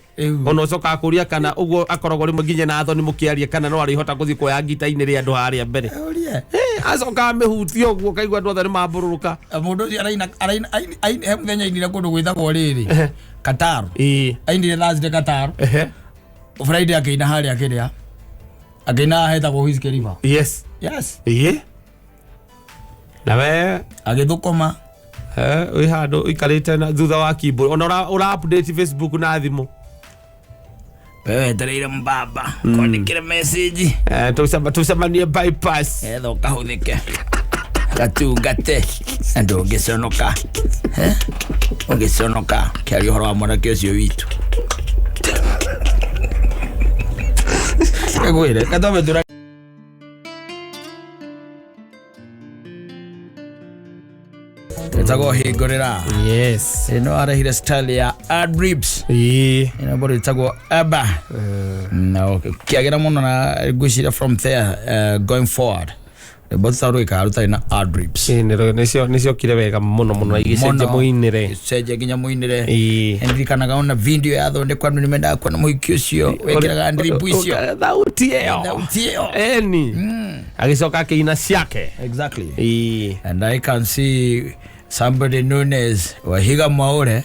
Ona ũcokaga kũria kana ũguo akoragwo rĩmwe nginya na thoni mũkĩaria kana no arĩhota gũthiĩ kuoya ngita-inĩ rĩa andũ harĩa mbere. Ũrie. Acokaga mĩhutie ũguo kaigua andũ othe nĩ mambũrũrũka. Mũndũ ũcio araina, araina, he mũthenya ainire kũndũ gwĩtagwo rĩrĩ. Qatar. Ainire Thursday Qatar. Friday akĩina harĩa kĩrĩa. Akĩina hetagwo Whiskey River. Yes. Yes. Na we agĩthũkũma. Wĩ handũ ũikarĩte na thutha wa keyboard. Ona ũra update Facebook na thimũ. Wewe wetereire mbaba, kwandĩkĩre message. Tũcemanie bypass. Etha ũkahũthĩke. Gatungate. Na ndũngĩconoka. Ũngĩconoka, kĩaria ũhoro wa mwanake ũcio witũ. Ngwĩre, gatome tũra Etagwo Hingũrĩra. Yes. Ĩno arehire style ya Adribs. Ĩno bado ĩtagwo Abba. Na kĩagĩra mũno na ngwĩciria from there, going forward. Rwĩmbo tũtarĩ rwĩkaga rũtarĩ na Adribs. Nĩciokire wega mũno mũno na igĩcenjia mũinĩre. Igĩcenjia nginya mũinĩre. Ndirikanaga ona video yathondekwo andũ nĩmendaga kuona mũhiki ũcio wekĩraga drip icio. Thauti ĩyo. Thauti ĩyo. Eni. Agĩcoka akĩina ciake. Exactly. And I can see somebody known as Wahiga Mwaure.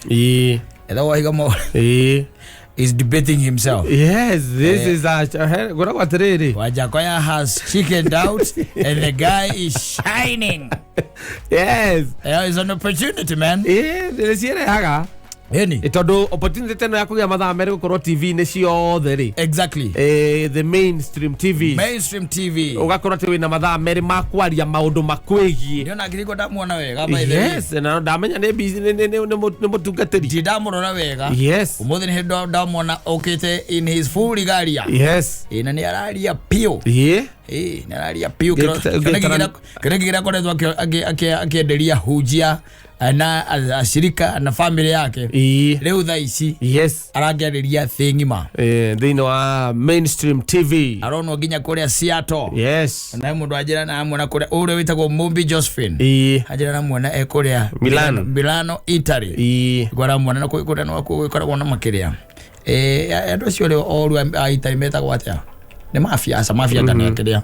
Etha Wahiga Mwaure. Is debating himself. Yes, this is a ngoragwo atĩrĩrĩ. Wajackoyah has chickened out and the guy is shining. Yes. Yeah, it's an opportunity, man. Nĩciĩrehaga. Eni. Tondũ opportunity teno ya kũgĩa mathaa merĩ gũkorwo TV-inĩ ciothe rĩ. Exactly. The mainstream TV. Mainstream TV. Ũgakorwo atĩ wĩna mathaa merĩ ma kwaria maũndũ makwĩgiĩ. Nĩona ngiriko ndamuona wega, by the way. Yes, na ndamenya nĩ busy, nĩ mũtungatĩri. Ndirĩ ndamũrora wega. Yes. Ũmũthĩ nĩ hĩndĩ ndamuona okĩte in his full regalia. Yes. Na nĩ araria piũ. Nĩ araria piũ. Kĩrĩa kĩrĩa akoretwo akĩenderia hunjia na ashirika na family yake. Rĩu thaa ici. Yes. Arakĩarĩria thĩ ng'ima. Thĩinĩ wa mainstream TV. Aronwo nginya kũrĩa Seattle. Yes. Na mũndũ anjĩra na amwona kũrĩa ũrĩa wĩtagwo Mumbi Josephine. Anjĩra na amwona e kũrĩa Milano. Milano, Italy. Ngora amuona na kũrĩa no gũkoragwo na makĩria. Andũ acio rĩu oru a Italy metagwo atĩa? Nĩ mafia, aca mafia kana kĩrĩa.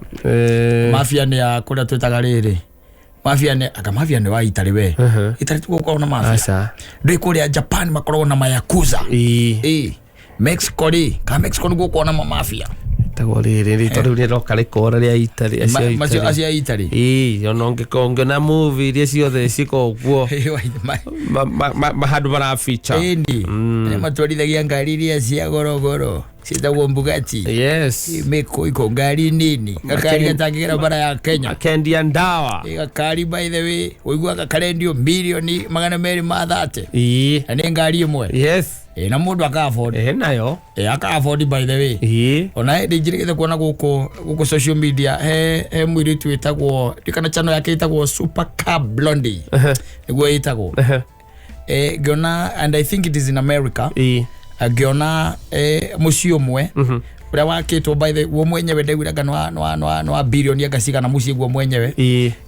Mafia nĩ ya kũrĩa twĩtaga rĩrĩ. Mafia nĩ, aka mafia nĩ wa Italy we. Italy tũgũkorwo na mafia. Aca. Ndũĩ kũrĩa Japan makoragwo na mayakuza. Mexico rĩ, ka Mexico nĩguo gũkorwo na mafia. Tagwo rĩrĩ, rĩtwa rĩu rĩroka rĩkora rĩa Italy, acio a Macio Italy. acio a Italy. Ona ũngĩona movie iria ciothe ciĩkagwo kuo. Handũ mara feature. Ĩni. Nĩ matwarithagia ngari iria cia gorogoro. Ciĩtagwo Bugatti. Yes. Mĩkũ iko ngari nini. Gakari gatangĩgera bara ya Kenya. Makendia ndawa. Gakari by the way, ũiguaga karendio mirioni magana merĩ ma thate. Na nĩ ngari ĩmwe. Yes. Na mũndũ aka afford. Nayo. Aka afford by the way. Ona hĩndĩ njĩrĩgĩte kuona gũkũ social media, he mũirĩtu wĩtagwo, ndikana channel yake ĩtagwo Super Car Blondie. Nĩguo ĩtagwo. Ngĩona, and I think it is in America. Ngĩona, mũciĩ ũmwe, ũrĩa wakĩtwo by the guo mwenyewe ndaiguire anga nĩ wa bilioni anga cigana mũciĩ guo mwenyewe.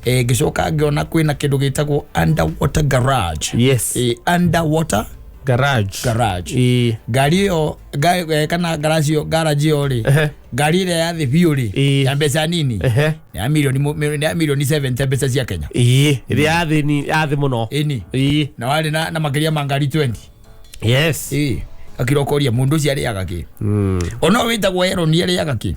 Ngĩcoka ngĩona kwĩna kĩndũ gĩtagwo underwater garage. Yes. Underwater garage. Garage. Ngari ĩyo, kana garage ĩyo, garage ĩyo rĩ, ngari ĩrĩa ya thĩ biũ rĩ, ya mbeca nini, nĩ ya milioni nĩ ya milioni 70 mbeca cia Kenya. Ĩrĩa ya thĩ ni, ya thĩ mũno. Ĩni. Na warĩ na makĩria ma ngari 20. Yes. Akirokoria mũndũ ũcio arĩaga kĩ? Ona wĩtagwo Elon arĩaga kĩ?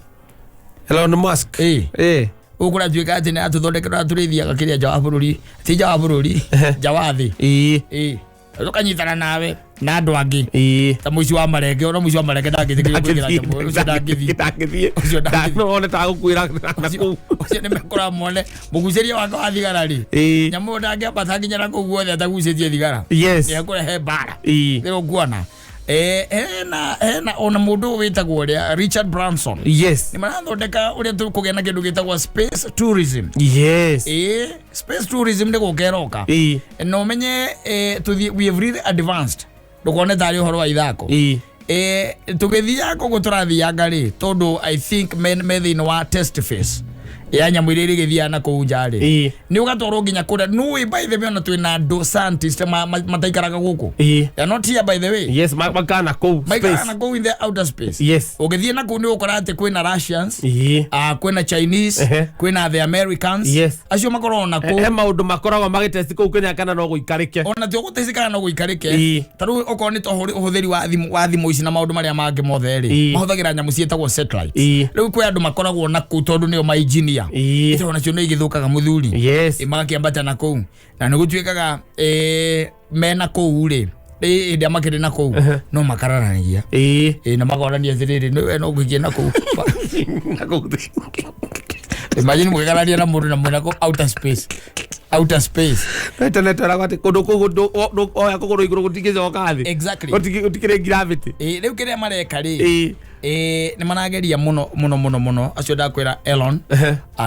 Elon Musk. Gũkũ kũratuĩka atĩ nĩ atũthondekera atũrĩithiaga kĩrĩa nja wa bũrũri, ti nja wa bũrũri, nja wa thĩ. Tũkanyitana nawe na andũ angĩ. Ta mũici wa marenge, ona mũici wa marenge ndangĩtĩkĩrio kũingĩra nyamũ, ũcio ndangĩthiĩ. Ndangĩthiĩ. Ũcio ndangĩthiĩ. No one ta gũkuĩra na kũu. Ũcio nĩ mekũra mone, mũgucĩria wake wa thigara rĩ. Nyamũ ĩyo ndangĩambata nginya na kũu guothe atagucĩtie thigara. Yes. Nĩ ekũrehe mbara. Nĩ ũkuona. Hena ona mũndũ wĩtagwo ũrĩa Richard Branson. Yes. Nĩ marathondeka ũrĩa tũkũgĩa na kĩndũ gĩtagwo space tourism. Yes. Space tourism nĩ gũka ĩroka. Na ũmenye tũthiĩ, we have really advanced, ndũkone tarĩ ũhoro wa ithako. Tũgĩthiaga koguo tũrathianga rĩ, tondũ I think me thĩinĩ wa test phase ya nyamũ iria irĩgĩthiaga na kũu nja rĩ, nĩ ũgatwarwo nginya kũrĩa nũĩ. By the way, ona twĩna andũ scientist mataikaraga gũkũ. They are not here, by the way. Yes, makana kũu maikaraga space. na kũu in the outer space. Yes. Ũgĩthiĩ na kũu nĩ ũgũkora atĩ kwĩna Russians, kwĩna Chinese, kwĩna the Americans. Acio makoragwo na kũu. He maũndũ makoragwo magĩtesti kũu Kenya kana no gũikarĩke. Ona ti ũgũteci kana no gũikarĩke. Ta rĩu okorwo nĩ ta ũhũthĩri wa thimũ ici na maũndũ marĩa mangĩ mothe rĩ, mahũthagĩra nyamũ ciĩtagwo satellites. Rĩu kwĩ andũ makoragwo na kũu tondũ nĩo ma engineer. Ito nacio nĩ igĩthũkaga mũthuri. Magakĩambata na kũu na nĩ gũtuĩkaga mena kũu rĩ, hĩndĩ ĩrĩa makĩrĩ na kũu no makararanagia. Na makonania atĩrĩrĩ, nĩ we no ngũikie na kũu. Na kũu. Imagine mũgĩkarania na mũndũ na mwĩna kũu outer space, outer space. Internet ĩragwo atĩ kũndũ kũu oya kũgũrũ igũrũ gũtingĩcoka thĩ. Gũtikĩrĩ gravity. Rĩu kĩrĩa mareka rĩ, nĩ marageria mũno mũno mũno mũno acio ndakwĩra Elon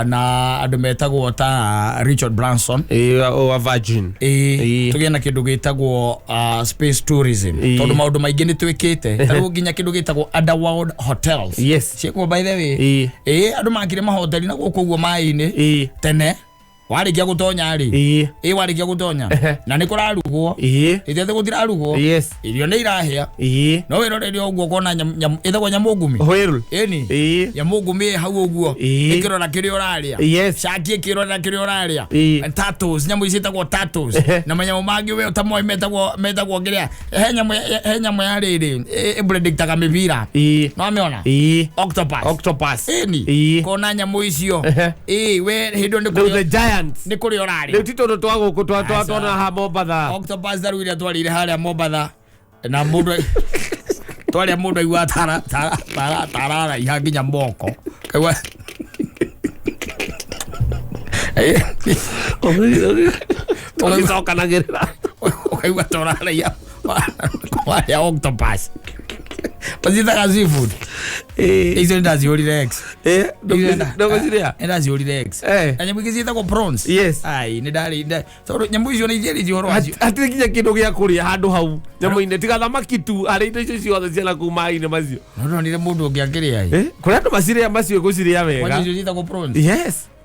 na andũ metagwo ta Richard Branson. Wa Virgin. Tũgĩe na kĩndũ gĩtagwo space tourism, tondũ maũndũ maingĩ nĩ twĩkĩte, ta rĩu nginya kĩndũ gĩtagwo underworld hotels. Ciĩkuo, by the way. Andũ makire mahoteli na gũkũ ũguo maĩ-inĩ. Tene warĩkia gũtonya rĩ, warĩkia gũtonya na nĩ kũrarugwo, ithe gũtirarugwo, irio nĩ irahĩa, no wĩroreire ũguo ũkona ĩtagwo nyamũ ngumi. Whale. Ĩni. Nyamũ ngumi ĩ hau ũguo, ĩkĩrora kĩrĩa ũrarĩa. Caki ĩkĩrora kĩrĩa ũrarĩa. Turtles, nyamũ ici ciĩtagwo turtles, na manyamũ mangĩ we ũtamoĩ metagwo kĩrĩa, he nyamũ ya rĩrĩ ĩpredictaga mĩbira. No amĩona? Octopus. Octopus. Ĩni. Kona nyamũ icio. We hĩndĩ ĩyo nĩ Rĩu the kũrĩa giants. nĩ kũrĩa ũrarĩa. Rĩu ti tũndũ twa gũkũ Aca. twona haha Mombatha. Octopus tarĩu iria twarĩire harĩa Mombatha na mũndũ twarĩa, mũndũ aigua tararaiha nginya moko. Kaigua. Tũgĩcokanagĩrĩra. Ũkaigua toraraiha warĩa octopus. Macitaga seafood. Icio nĩndacihũrire ex. Ndũgũcirĩa? Nĩndacihũrire ex. Na nyamũ ingĩ ciĩtagwo prawns. Ai, nĩ ndarĩ tondũ nyamũ icio nĩ ithiarĩtie ũhoro wacio. Hatirĩ nginya kĩndũ gĩa kũrĩa handũ hau nyamũ-inĩ tiga thamaki tu harĩ indo icio ciothe ciana kũu maĩ-inĩ macio. No ndonire mũndũ ũngĩ akĩrĩa ĩ. Kũrĩa andũ macirĩa macio gũcirĩa Kwanja wega. icio ciĩtagwo prawns.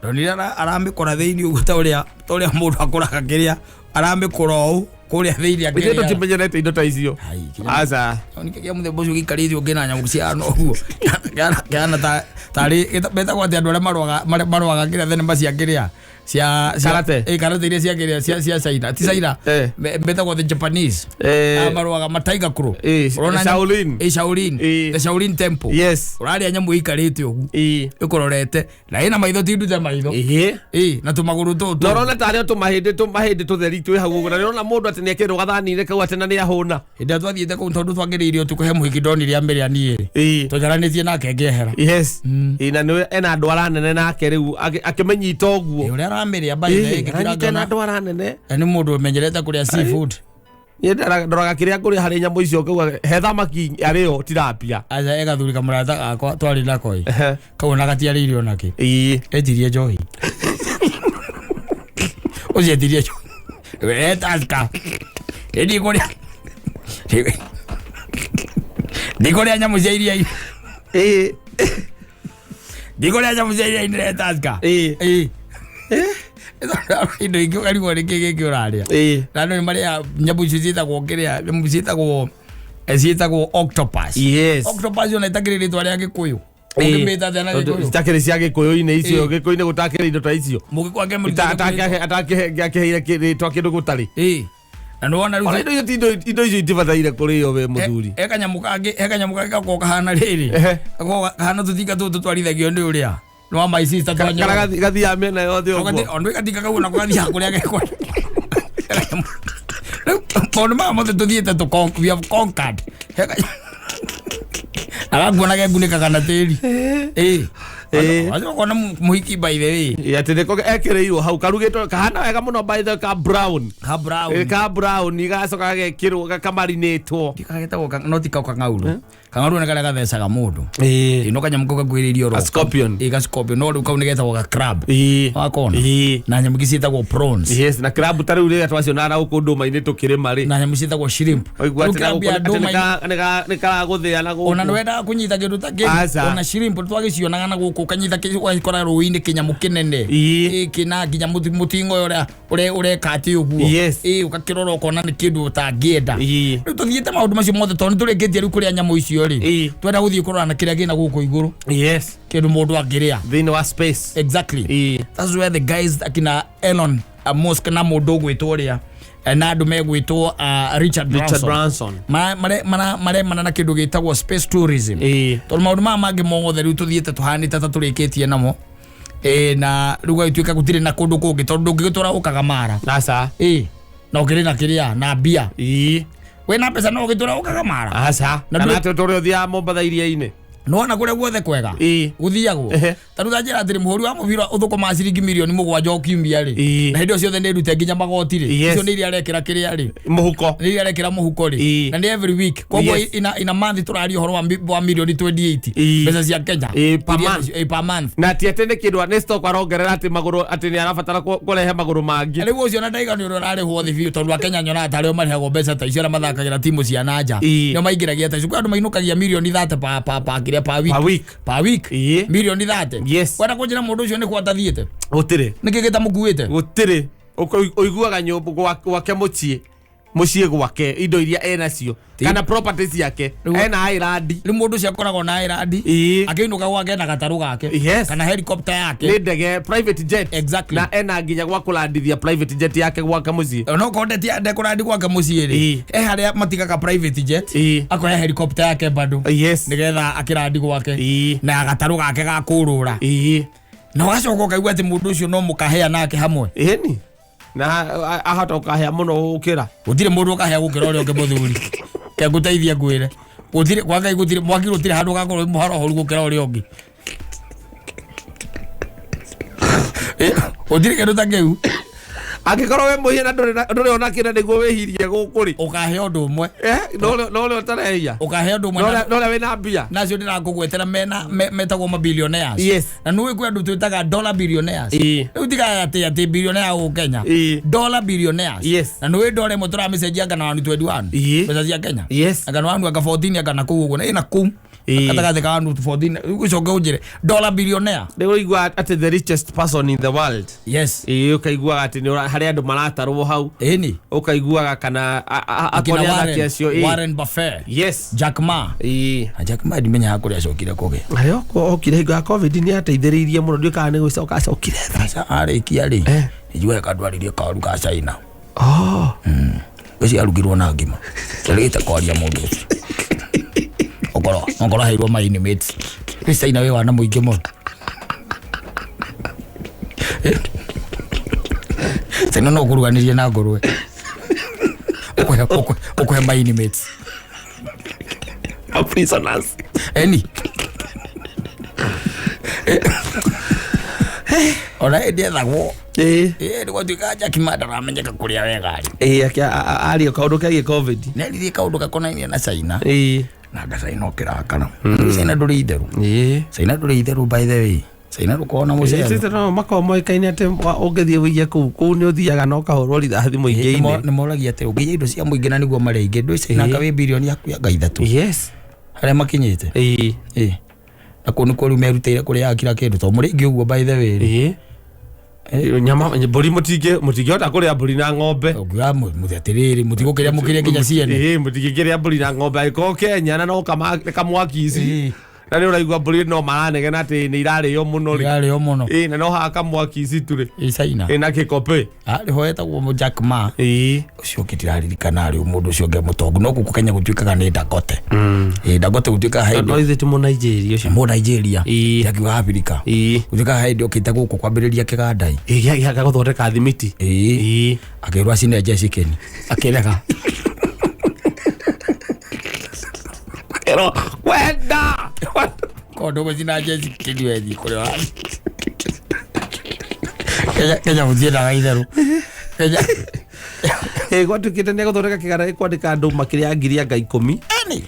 Ndonire aramĩkora thĩinĩ ũguo ta ũrĩa mũndũ akũraga kĩrĩa aramĩkora ũũ kũrĩa thĩinĩ Ithuĩ akĩrĩa. tũtimenyerete indo ta icio. Ai, kĩrĩa- Aca. Nĩkĩ kĩa mũthemba ũcio gĩikarĩte ũngĩ na nyamũ cihana ũguo? Kĩhana tarĩ metagwo atĩ andũ arĩa marũaga kĩrĩa thenema cia kĩrĩa cia Karate? Karate iria cia kĩrĩa cia China, ti China. Metagwo the Japanese. Aya marũaga ma Tiger Crow. Ũrona Shaolin. Shaolin. The Shaolin Temple. Ũrarĩa nyamũ ĩikarĩte ũguo ĩkũrorete na ĩna maitho ti ndute maitho. Na tũmagũrũ tũtũ. Na ũrona tarĩ o tũmahĩndĩ tũtheri twĩ hau ũguo na nĩũrona mũndũ atĩ nĩekĩrwo gathani-inĩ kau atĩ na nĩahũna. Hĩndĩ ĩrĩa twathiĩte kũu tondũ twangĩrĩire ũtukũ he mũhiki ndonire amĩrĩa niĩ rĩ, tũnyaranĩtie nake ngĩehera. Yes. Na nĩwe ena ndwara nene nake rĩu akĩmĩnyita ũguo. Ũrĩa aramĩrĩa by the way, ngĩkira Aranyita ena ngona ndwara nene. Nĩ mũndũ ũmenyerete kũrĩa seafood. Niĩ ndoraga kĩrĩa ngũrĩa harĩ nyamũ icio ngauga he thamaki arĩo tilapia. Aca ĩgathuri kamũrata gakwa twarĩ nako ĩ kau ona gatiarĩire onakĩ. Etirie njohi ũcio, etirie njohi etaska ndikũrĩa ndikũrĩa nyamũ cia iria-inĩ. Ndikũrĩa nyamũ cia iria-inĩ etaska. Indo ingĩ ũkarigwo nĩkĩ gĩkĩ ũrarĩa. Na andũ nĩ marĩaga nyamũ icio ciĩtagwo kĩrĩa, nyamũ ciĩtagwo octopus. Octopus ona itakĩrĩ rĩtwa rĩa Gĩkũyũ. Ũngĩmĩta atĩa na Gĩkũyũ? Citakĩrĩ cia gĩkũyũ-inĩ icio. Gĩkũyũ-inĩ gũtakĩrĩ indo ta icio. Mũgĩkũyũ akĩmũrutĩte Atakĩheire rĩtwa kĩndũ gũtarĩ. Na nĩwona rĩu Ona indo icio ti indo icio itibataire kũrĩo we mũthuri. He kanyamũ kangĩ gakoragwo kahana rĩrĩ, gakoragwo kahana tũtinga tũtũ twarithagio nĩ ũrĩa nĩ wa my sister Kana gathiaga mĩena yothe ũguo. Ondu gatinga kau nako gathiaga kũrĩa gekwenda. Rĩu maũndũ maya mothe tũthiĩte we have conquered. Agakuona kengunĩkaga na tĩri. Wacoka ũkona mũhiki, by the way. Ĩ, atĩ nĩko ekĩrĩirwo hau karugĩtwo kahana wega mũno, by the way, ka brown. Ka brown. Ĩ, ka brown gacoka gagekĩrwo kamarinĩtwo. Kagetagwo no ti kau kang'aurũ. Kang'aurũ nĩ karĩa gathecaga mũndũ. Ĩ. Ĩ, no kanyamũ kau gakuhĩrĩirie oro. A scorpion. Ĩ, ga scorpion, no rĩu kau nĩ getagwo ga crab. Ĩ. Wakona? Ĩ. Na nyamũ ingĩ ciĩtagwo prawns. Yes, na crab ta rĩu rĩrĩa twacionaga na gũkũ ndũma-inĩ tũkĩrĩma rĩ. Na nyamũ ciĩtagwo shrimp. Waigua Rĩu atĩ na crab ya gũkũ atĩ ndũma. nĩ karagũthĩa na gũkũ. Ona nĩ wendaga kũnyita kĩndũ ta kĩu. Aca. Ona shrimp twagĩcionaga na gũkũ, ũkanyita ũgagĩkora rũĩ-inĩ kĩnyamũ kĩnene. Ĩ. Ĩ, kĩna nginya mũtingo ũrĩa ũreka atĩ ũguo. Yes. Ĩ, ũgakĩrora ũkona nĩ kĩndũ ũtangĩenda. Ĩ. Rĩu tũthiĩte maũndũ macio mothe tondũ nĩ tũrĩkĩtie rĩu kũrĩa nyamũ icio rĩ. Ĩ. Twenda gũthiĩ kũrora na kĩrĩa kĩna gũkũ igũrũ. Yes. Kĩndũ mũndũ angĩrĩa. Thĩinĩ wa space. Exactly. Ĩ. That's where the guys akina Elon Musk na mũndũ ũgwĩtwo ũrĩa na andũ megwĩtwo Richard Richard Branson. Branson. Maremana na kĩndũ gĩtagwo space tourism. Ĩ. Tondũ maũndũ maya mangĩ mothe rĩu tũthiĩte tũhanĩte ta tũrĩkĩtie namo. Ĩ, na rĩu gũgĩtuĩka gũtirĩ na kũndũ kũngĩ tondũ ndũngĩgĩtũra ũkaga mara. Aca. Ĩ, na ũkĩrĩ na kĩrĩa na mbia. Ĩ. Wĩna mbeca no ũgĩtũra ũkaga mara. Aca. Na Kana atĩ tũrĩa ũthiaga Mombatha iria-inĩ. Nĩwona kũrĩa guothe kwega Ĩ. gũthiagwo. Ehe. Ta rĩu tanjĩra atĩrĩ, mũhũri wa mũbira ũthũkũmaga ciringi 7 mirioni o kiumia rĩ, Ĩ. na hĩndĩ ĩyo ciothe nĩ ndute nginya magoti rĩ, Yes. icio nĩ iria arekĩra kĩrĩa rĩ, Mũhuko. nĩ iria arekĩra mũhuko rĩ, Ĩ. na nĩ every week, koguo Yes. ina month tũraria ũhoro wa 28 mirioni Ĩ. mbeca cia Kenya. Ĩ, per Iria month. Ĩ, per month. Na ti atĩ nĩ kĩndũ nĩ stock arongerera atĩ magũrũ atĩ nĩ arabatara kũrehe magũrũ mangĩ. Rĩu ũcio na ndaiga nĩ ũrĩa ũrarĩhwo thĩ biũ, tondũ akenya nyonaga tarĩo marĩhagwo mbeca ta icio, arĩa mathakagĩra timu cia nanja Ĩ. nĩo maingĩragia ta icio. Kwĩ andũ mainũkagia 30 mirioni pa kĩrĩa, pa week. Per week. Per week. Ĩ. 30 mirioni. Yes. Wenda kũnjĩra mũndũ ũcio nĩ kwa atathiĩte? Gũtirĩ. Nĩkĩ gĩtamũkuĩte? Gũtirĩ. Ũiguaga nyũmba gwake mũciĩ gwake, indo iria enacio kana property ciake, ena island. Rĩu mũndũ ũcio akoragwo na island. Ĩ. Akĩinũka gwake na gatarũ gake Yes. kana helicopter yake. Nĩ ndege, private jet. Exactly. Na ena nginya gwa kũlandithia private jet yake gwake mũciĩ. Ona okorwo ndekũrandi gwake mũciĩ rĩ, Ĩ. e harĩa matigaga private jet, Ĩ. akoya helicopter yake bado nĩgetha akĩrandi gwake Ĩ. na gatarũ gake ga kũrũra. Ĩ. Na ũgacoka ũkaigua atĩ mũndũ ũcio no mũkahĩa nake hamwe. Ĩni na ahota gũkahĩa mũno gũkĩra. Gũtirĩ mũndũ ũkahĩa gũkĩra ũrĩa ũngĩ, mũthuri, kengũteithia ngwĩre, gũtirĩ kwa Ngai, gũtirĩ mwaki, gũtirĩ handũ ũgakorwo wĩ mũhorohoru gũkĩra ũrĩa ũngĩ. Gũtirĩ kĩndũ ta kĩu. Angĩkorwo wĩ mũhiĩ na ndũrĩ ona kĩna nĩguo wĩhirie gũkũ rĩ, Ũkahĩa ũndũ ũmwe. No ũrĩa ũtarehia. Ũkahĩa ũndũ ũmwe. No ũrĩa wĩna mbia. Nacio ndĩrakũgwetera mena metagwo mabillionaires. Yes. Na nĩũĩ kwĩ andũ twĩtaga dollar billionaires. Ĩ. Rĩu tiga atĩ billionaire gũkũ Kenya. Ĩ. Dollar billionaires. Yes. Na nĩũĩ dollar ĩmwe tũramĩcenjia ngana 121 Ĩ. mbeca cia Kenya. Yes. Ngana 1 anga 14 anga na kũu ũguo na ĩna kũu Ĩ. gatagatĩ ka 1 to 14. Ũcoke ũnjĩre dollar billionaire. Nĩ ũigua atĩ the richest person in the world. Yes. Ĩ, ũkaiguaga atĩ nĩ harĩ andũ maratarwo hau. Ĩni. Ũkaiguaga kana Akina akorwo nĩ athaki Warren, acio, ĩ. Warren Buffett. Yes. Jack Ma. Ĩ. Na Jack Ma ndimenyaga kũrĩa acokire kũgĩa. Harĩa okire hingo ya COVID nĩ ateithĩrĩirie mũno, ndiũĩ kana nĩ gũcoka acokire thĩ. Aca, arĩkia rĩ, Eh. nĩnjiguaga kandwaririe karu ka China. Oh. Ũcio arugirwo na ngima ndarĩgĩte kwaria mũndũ ũcio okorwo aheirwo my inmates rĩ, China wĩ wana mũingĩ mũno. China no ũkũruganĩrie na ngũrwe, ũkũhe my inmates. Prisoners. Eni ona ĩndĩ ethagwo. Ĩ. Ĩ, nĩ gwatuĩka Jack Ma ndaramenyeka kũrĩa wega rĩ. Ĩ, aria kaũndũ kegiĩ COVID. Neririe kaũndũ gakonainie na China. Ĩ. Na nga China ũkĩrakara. China ndũrĩ itherũ. Ĩ. China ndũrĩ itherũ, by the way, China ndũkoragwo na mũcere. Ĩ, no makoragwo moĩkaine atĩ ũngĩthiĩ wĩiye kũu nĩ ũthiaga na ũkahũrwo rithathi mũingĩ-inĩ. Nĩ moragia atĩ ũngĩiya indo cia mũingĩ na nĩguo marĩa ingĩ ndwĩ China anga wĩ birioni yaku ya nga ithatũ harĩa makinyĩte. Ĩ. Ĩ, na kũu nĩkuo rĩu merutĩire kũrĩaga kila kĩndũ tondũ mũrĩ ingĩ ũguo, by the way rĩ. Ĩ, nyama mbũri mũtingĩhota kũrĩa mbũri na ng'ombe. Ũngiuga mũthĩ atĩrĩrĩ, mũtigũkĩrĩa, mũkĩrĩa nginya ciene. Ĩ, mũtingĩkĩrĩa mbũri na ng'ombe angĩkorwo Kenya na no kamwaki ici. Ĩ. Na nĩ ũraigua mbũri no maranegena atĩ nĩ irarĩo mũno rĩ. Irarĩo mũno. Ĩ, na no haha kamwaki ici tu rĩ. Ĩ, China. Ĩ, na gĩkope. Harĩ ho etagwo Jack Ma. Ĩ. Ũcio ũngĩ ndiraririkana rĩ, mũndũ ũcio ũngĩ mũtongu no gũkũ Kenya gũtuĩkaga nĩ Dangote. Ĩ, Dangote gũtuĩkaga hĩndĩ No ithuĩ ti mũ Nigeria ũcio. Mũ Nigeria. Ĩ. Ndakiuga Afrika. Ĩ. Gũtuĩkaga hĩndĩ okĩte gũkũ kwambĩrĩria kĩganda. Ĩ, gĩa gũthondeka thimiti. Ĩ. Ĩ. Akĩrwo acinenje cikeni, akĩrega. Ĩro kwenda. Korwo ndũgũcina njeci wethi kũrĩa ũrathiĩ. Kenya Kenya gũtiendaga itherũ. Kenya Gwatuĩkĩte nĩ egũthondeka kĩganda gĩ kwandĩka andũ makĩria ya ngiri anga 10. Eni.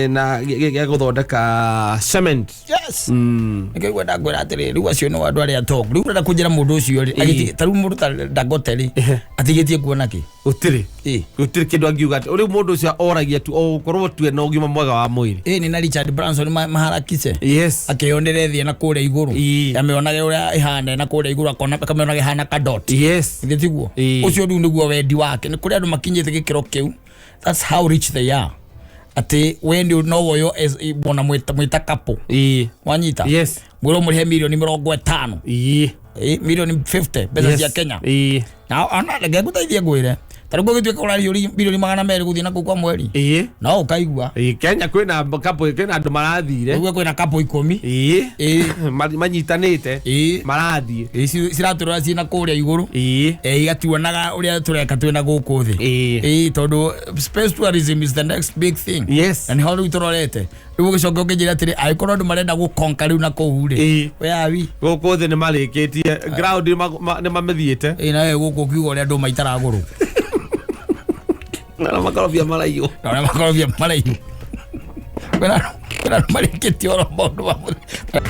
Na gĩa gũthondeka cement. Yes. Nĩkĩo ngwenda ngwĩra atĩrĩrĩ, rĩu acio nĩ andũ arĩa tongu. Rĩu ũrenda kũnjĩra mũndũ ũcio rĩ, ta rĩu mũndũ ta Dangote rĩ, atigĩtie kuona kĩ? Gũtirĩ. Gũtirĩ kĩndũ angiuga atĩ rĩu mũndũ ũcio oragia tu o gũkorwo tu ena ũgima mwega wa mwĩrĩ. Ĩ, nĩ na Richard Branson maharakise. Yes. Akĩonere thĩ na kũrĩa igũrũ. Amĩonage ũrĩa ĩhana na kũrĩa igũrũ, akona akamĩonaga ĩhana ka dot. Yes. Githĩ tiguo? Ũcio rĩu nĩguo wendi wake. Nĩ kũrĩ andũ makinyĩte gĩkĩro kĩu. That's how rich they are. Atĩ we nĩ no woyo wona mwĩta couple. Wanyita? Yes. Mwĩrwo mũrĩhe mirioni 50. Mirioni 50 mbeca cia Kenya. Na ona reke ngũteithie ngwĩre. Ta rĩu gũgĩtuĩka ũrariũria mirioni 200 gũthiĩ na kũu kwa mweri. No ũkaigua. Kenya kwĩna couple, kwĩna andũ marathire. Ũguo kwĩna couple 10. Manyitanĩte. Marathiĩ. Ciratũrora ciĩ na kũrĩa igũrũ. Igationaga ũrĩa tũreka twĩna gũkũ thĩ. Tondũ space tourism is the next big thing. Yes. Na nĩho rĩu tũrorete. Rĩu ũgĩcoka ũkĩnjĩra atĩrĩ, angĩkorwo andũ marenda gũkonka rĩu na kũu rĩ. We awi. Gũkũ thĩ nĩ marĩkĩtie. Ground nĩ mamĩthiĩte. Nawe gũkũ ũkiuga ũrĩa andũ maitaragũrũ. Na makorobia maraiywo. Na ũrĩa makorobia maraiywo. Kwĩna andũ marĩkĩtie oro maũndũ ma mũthemba.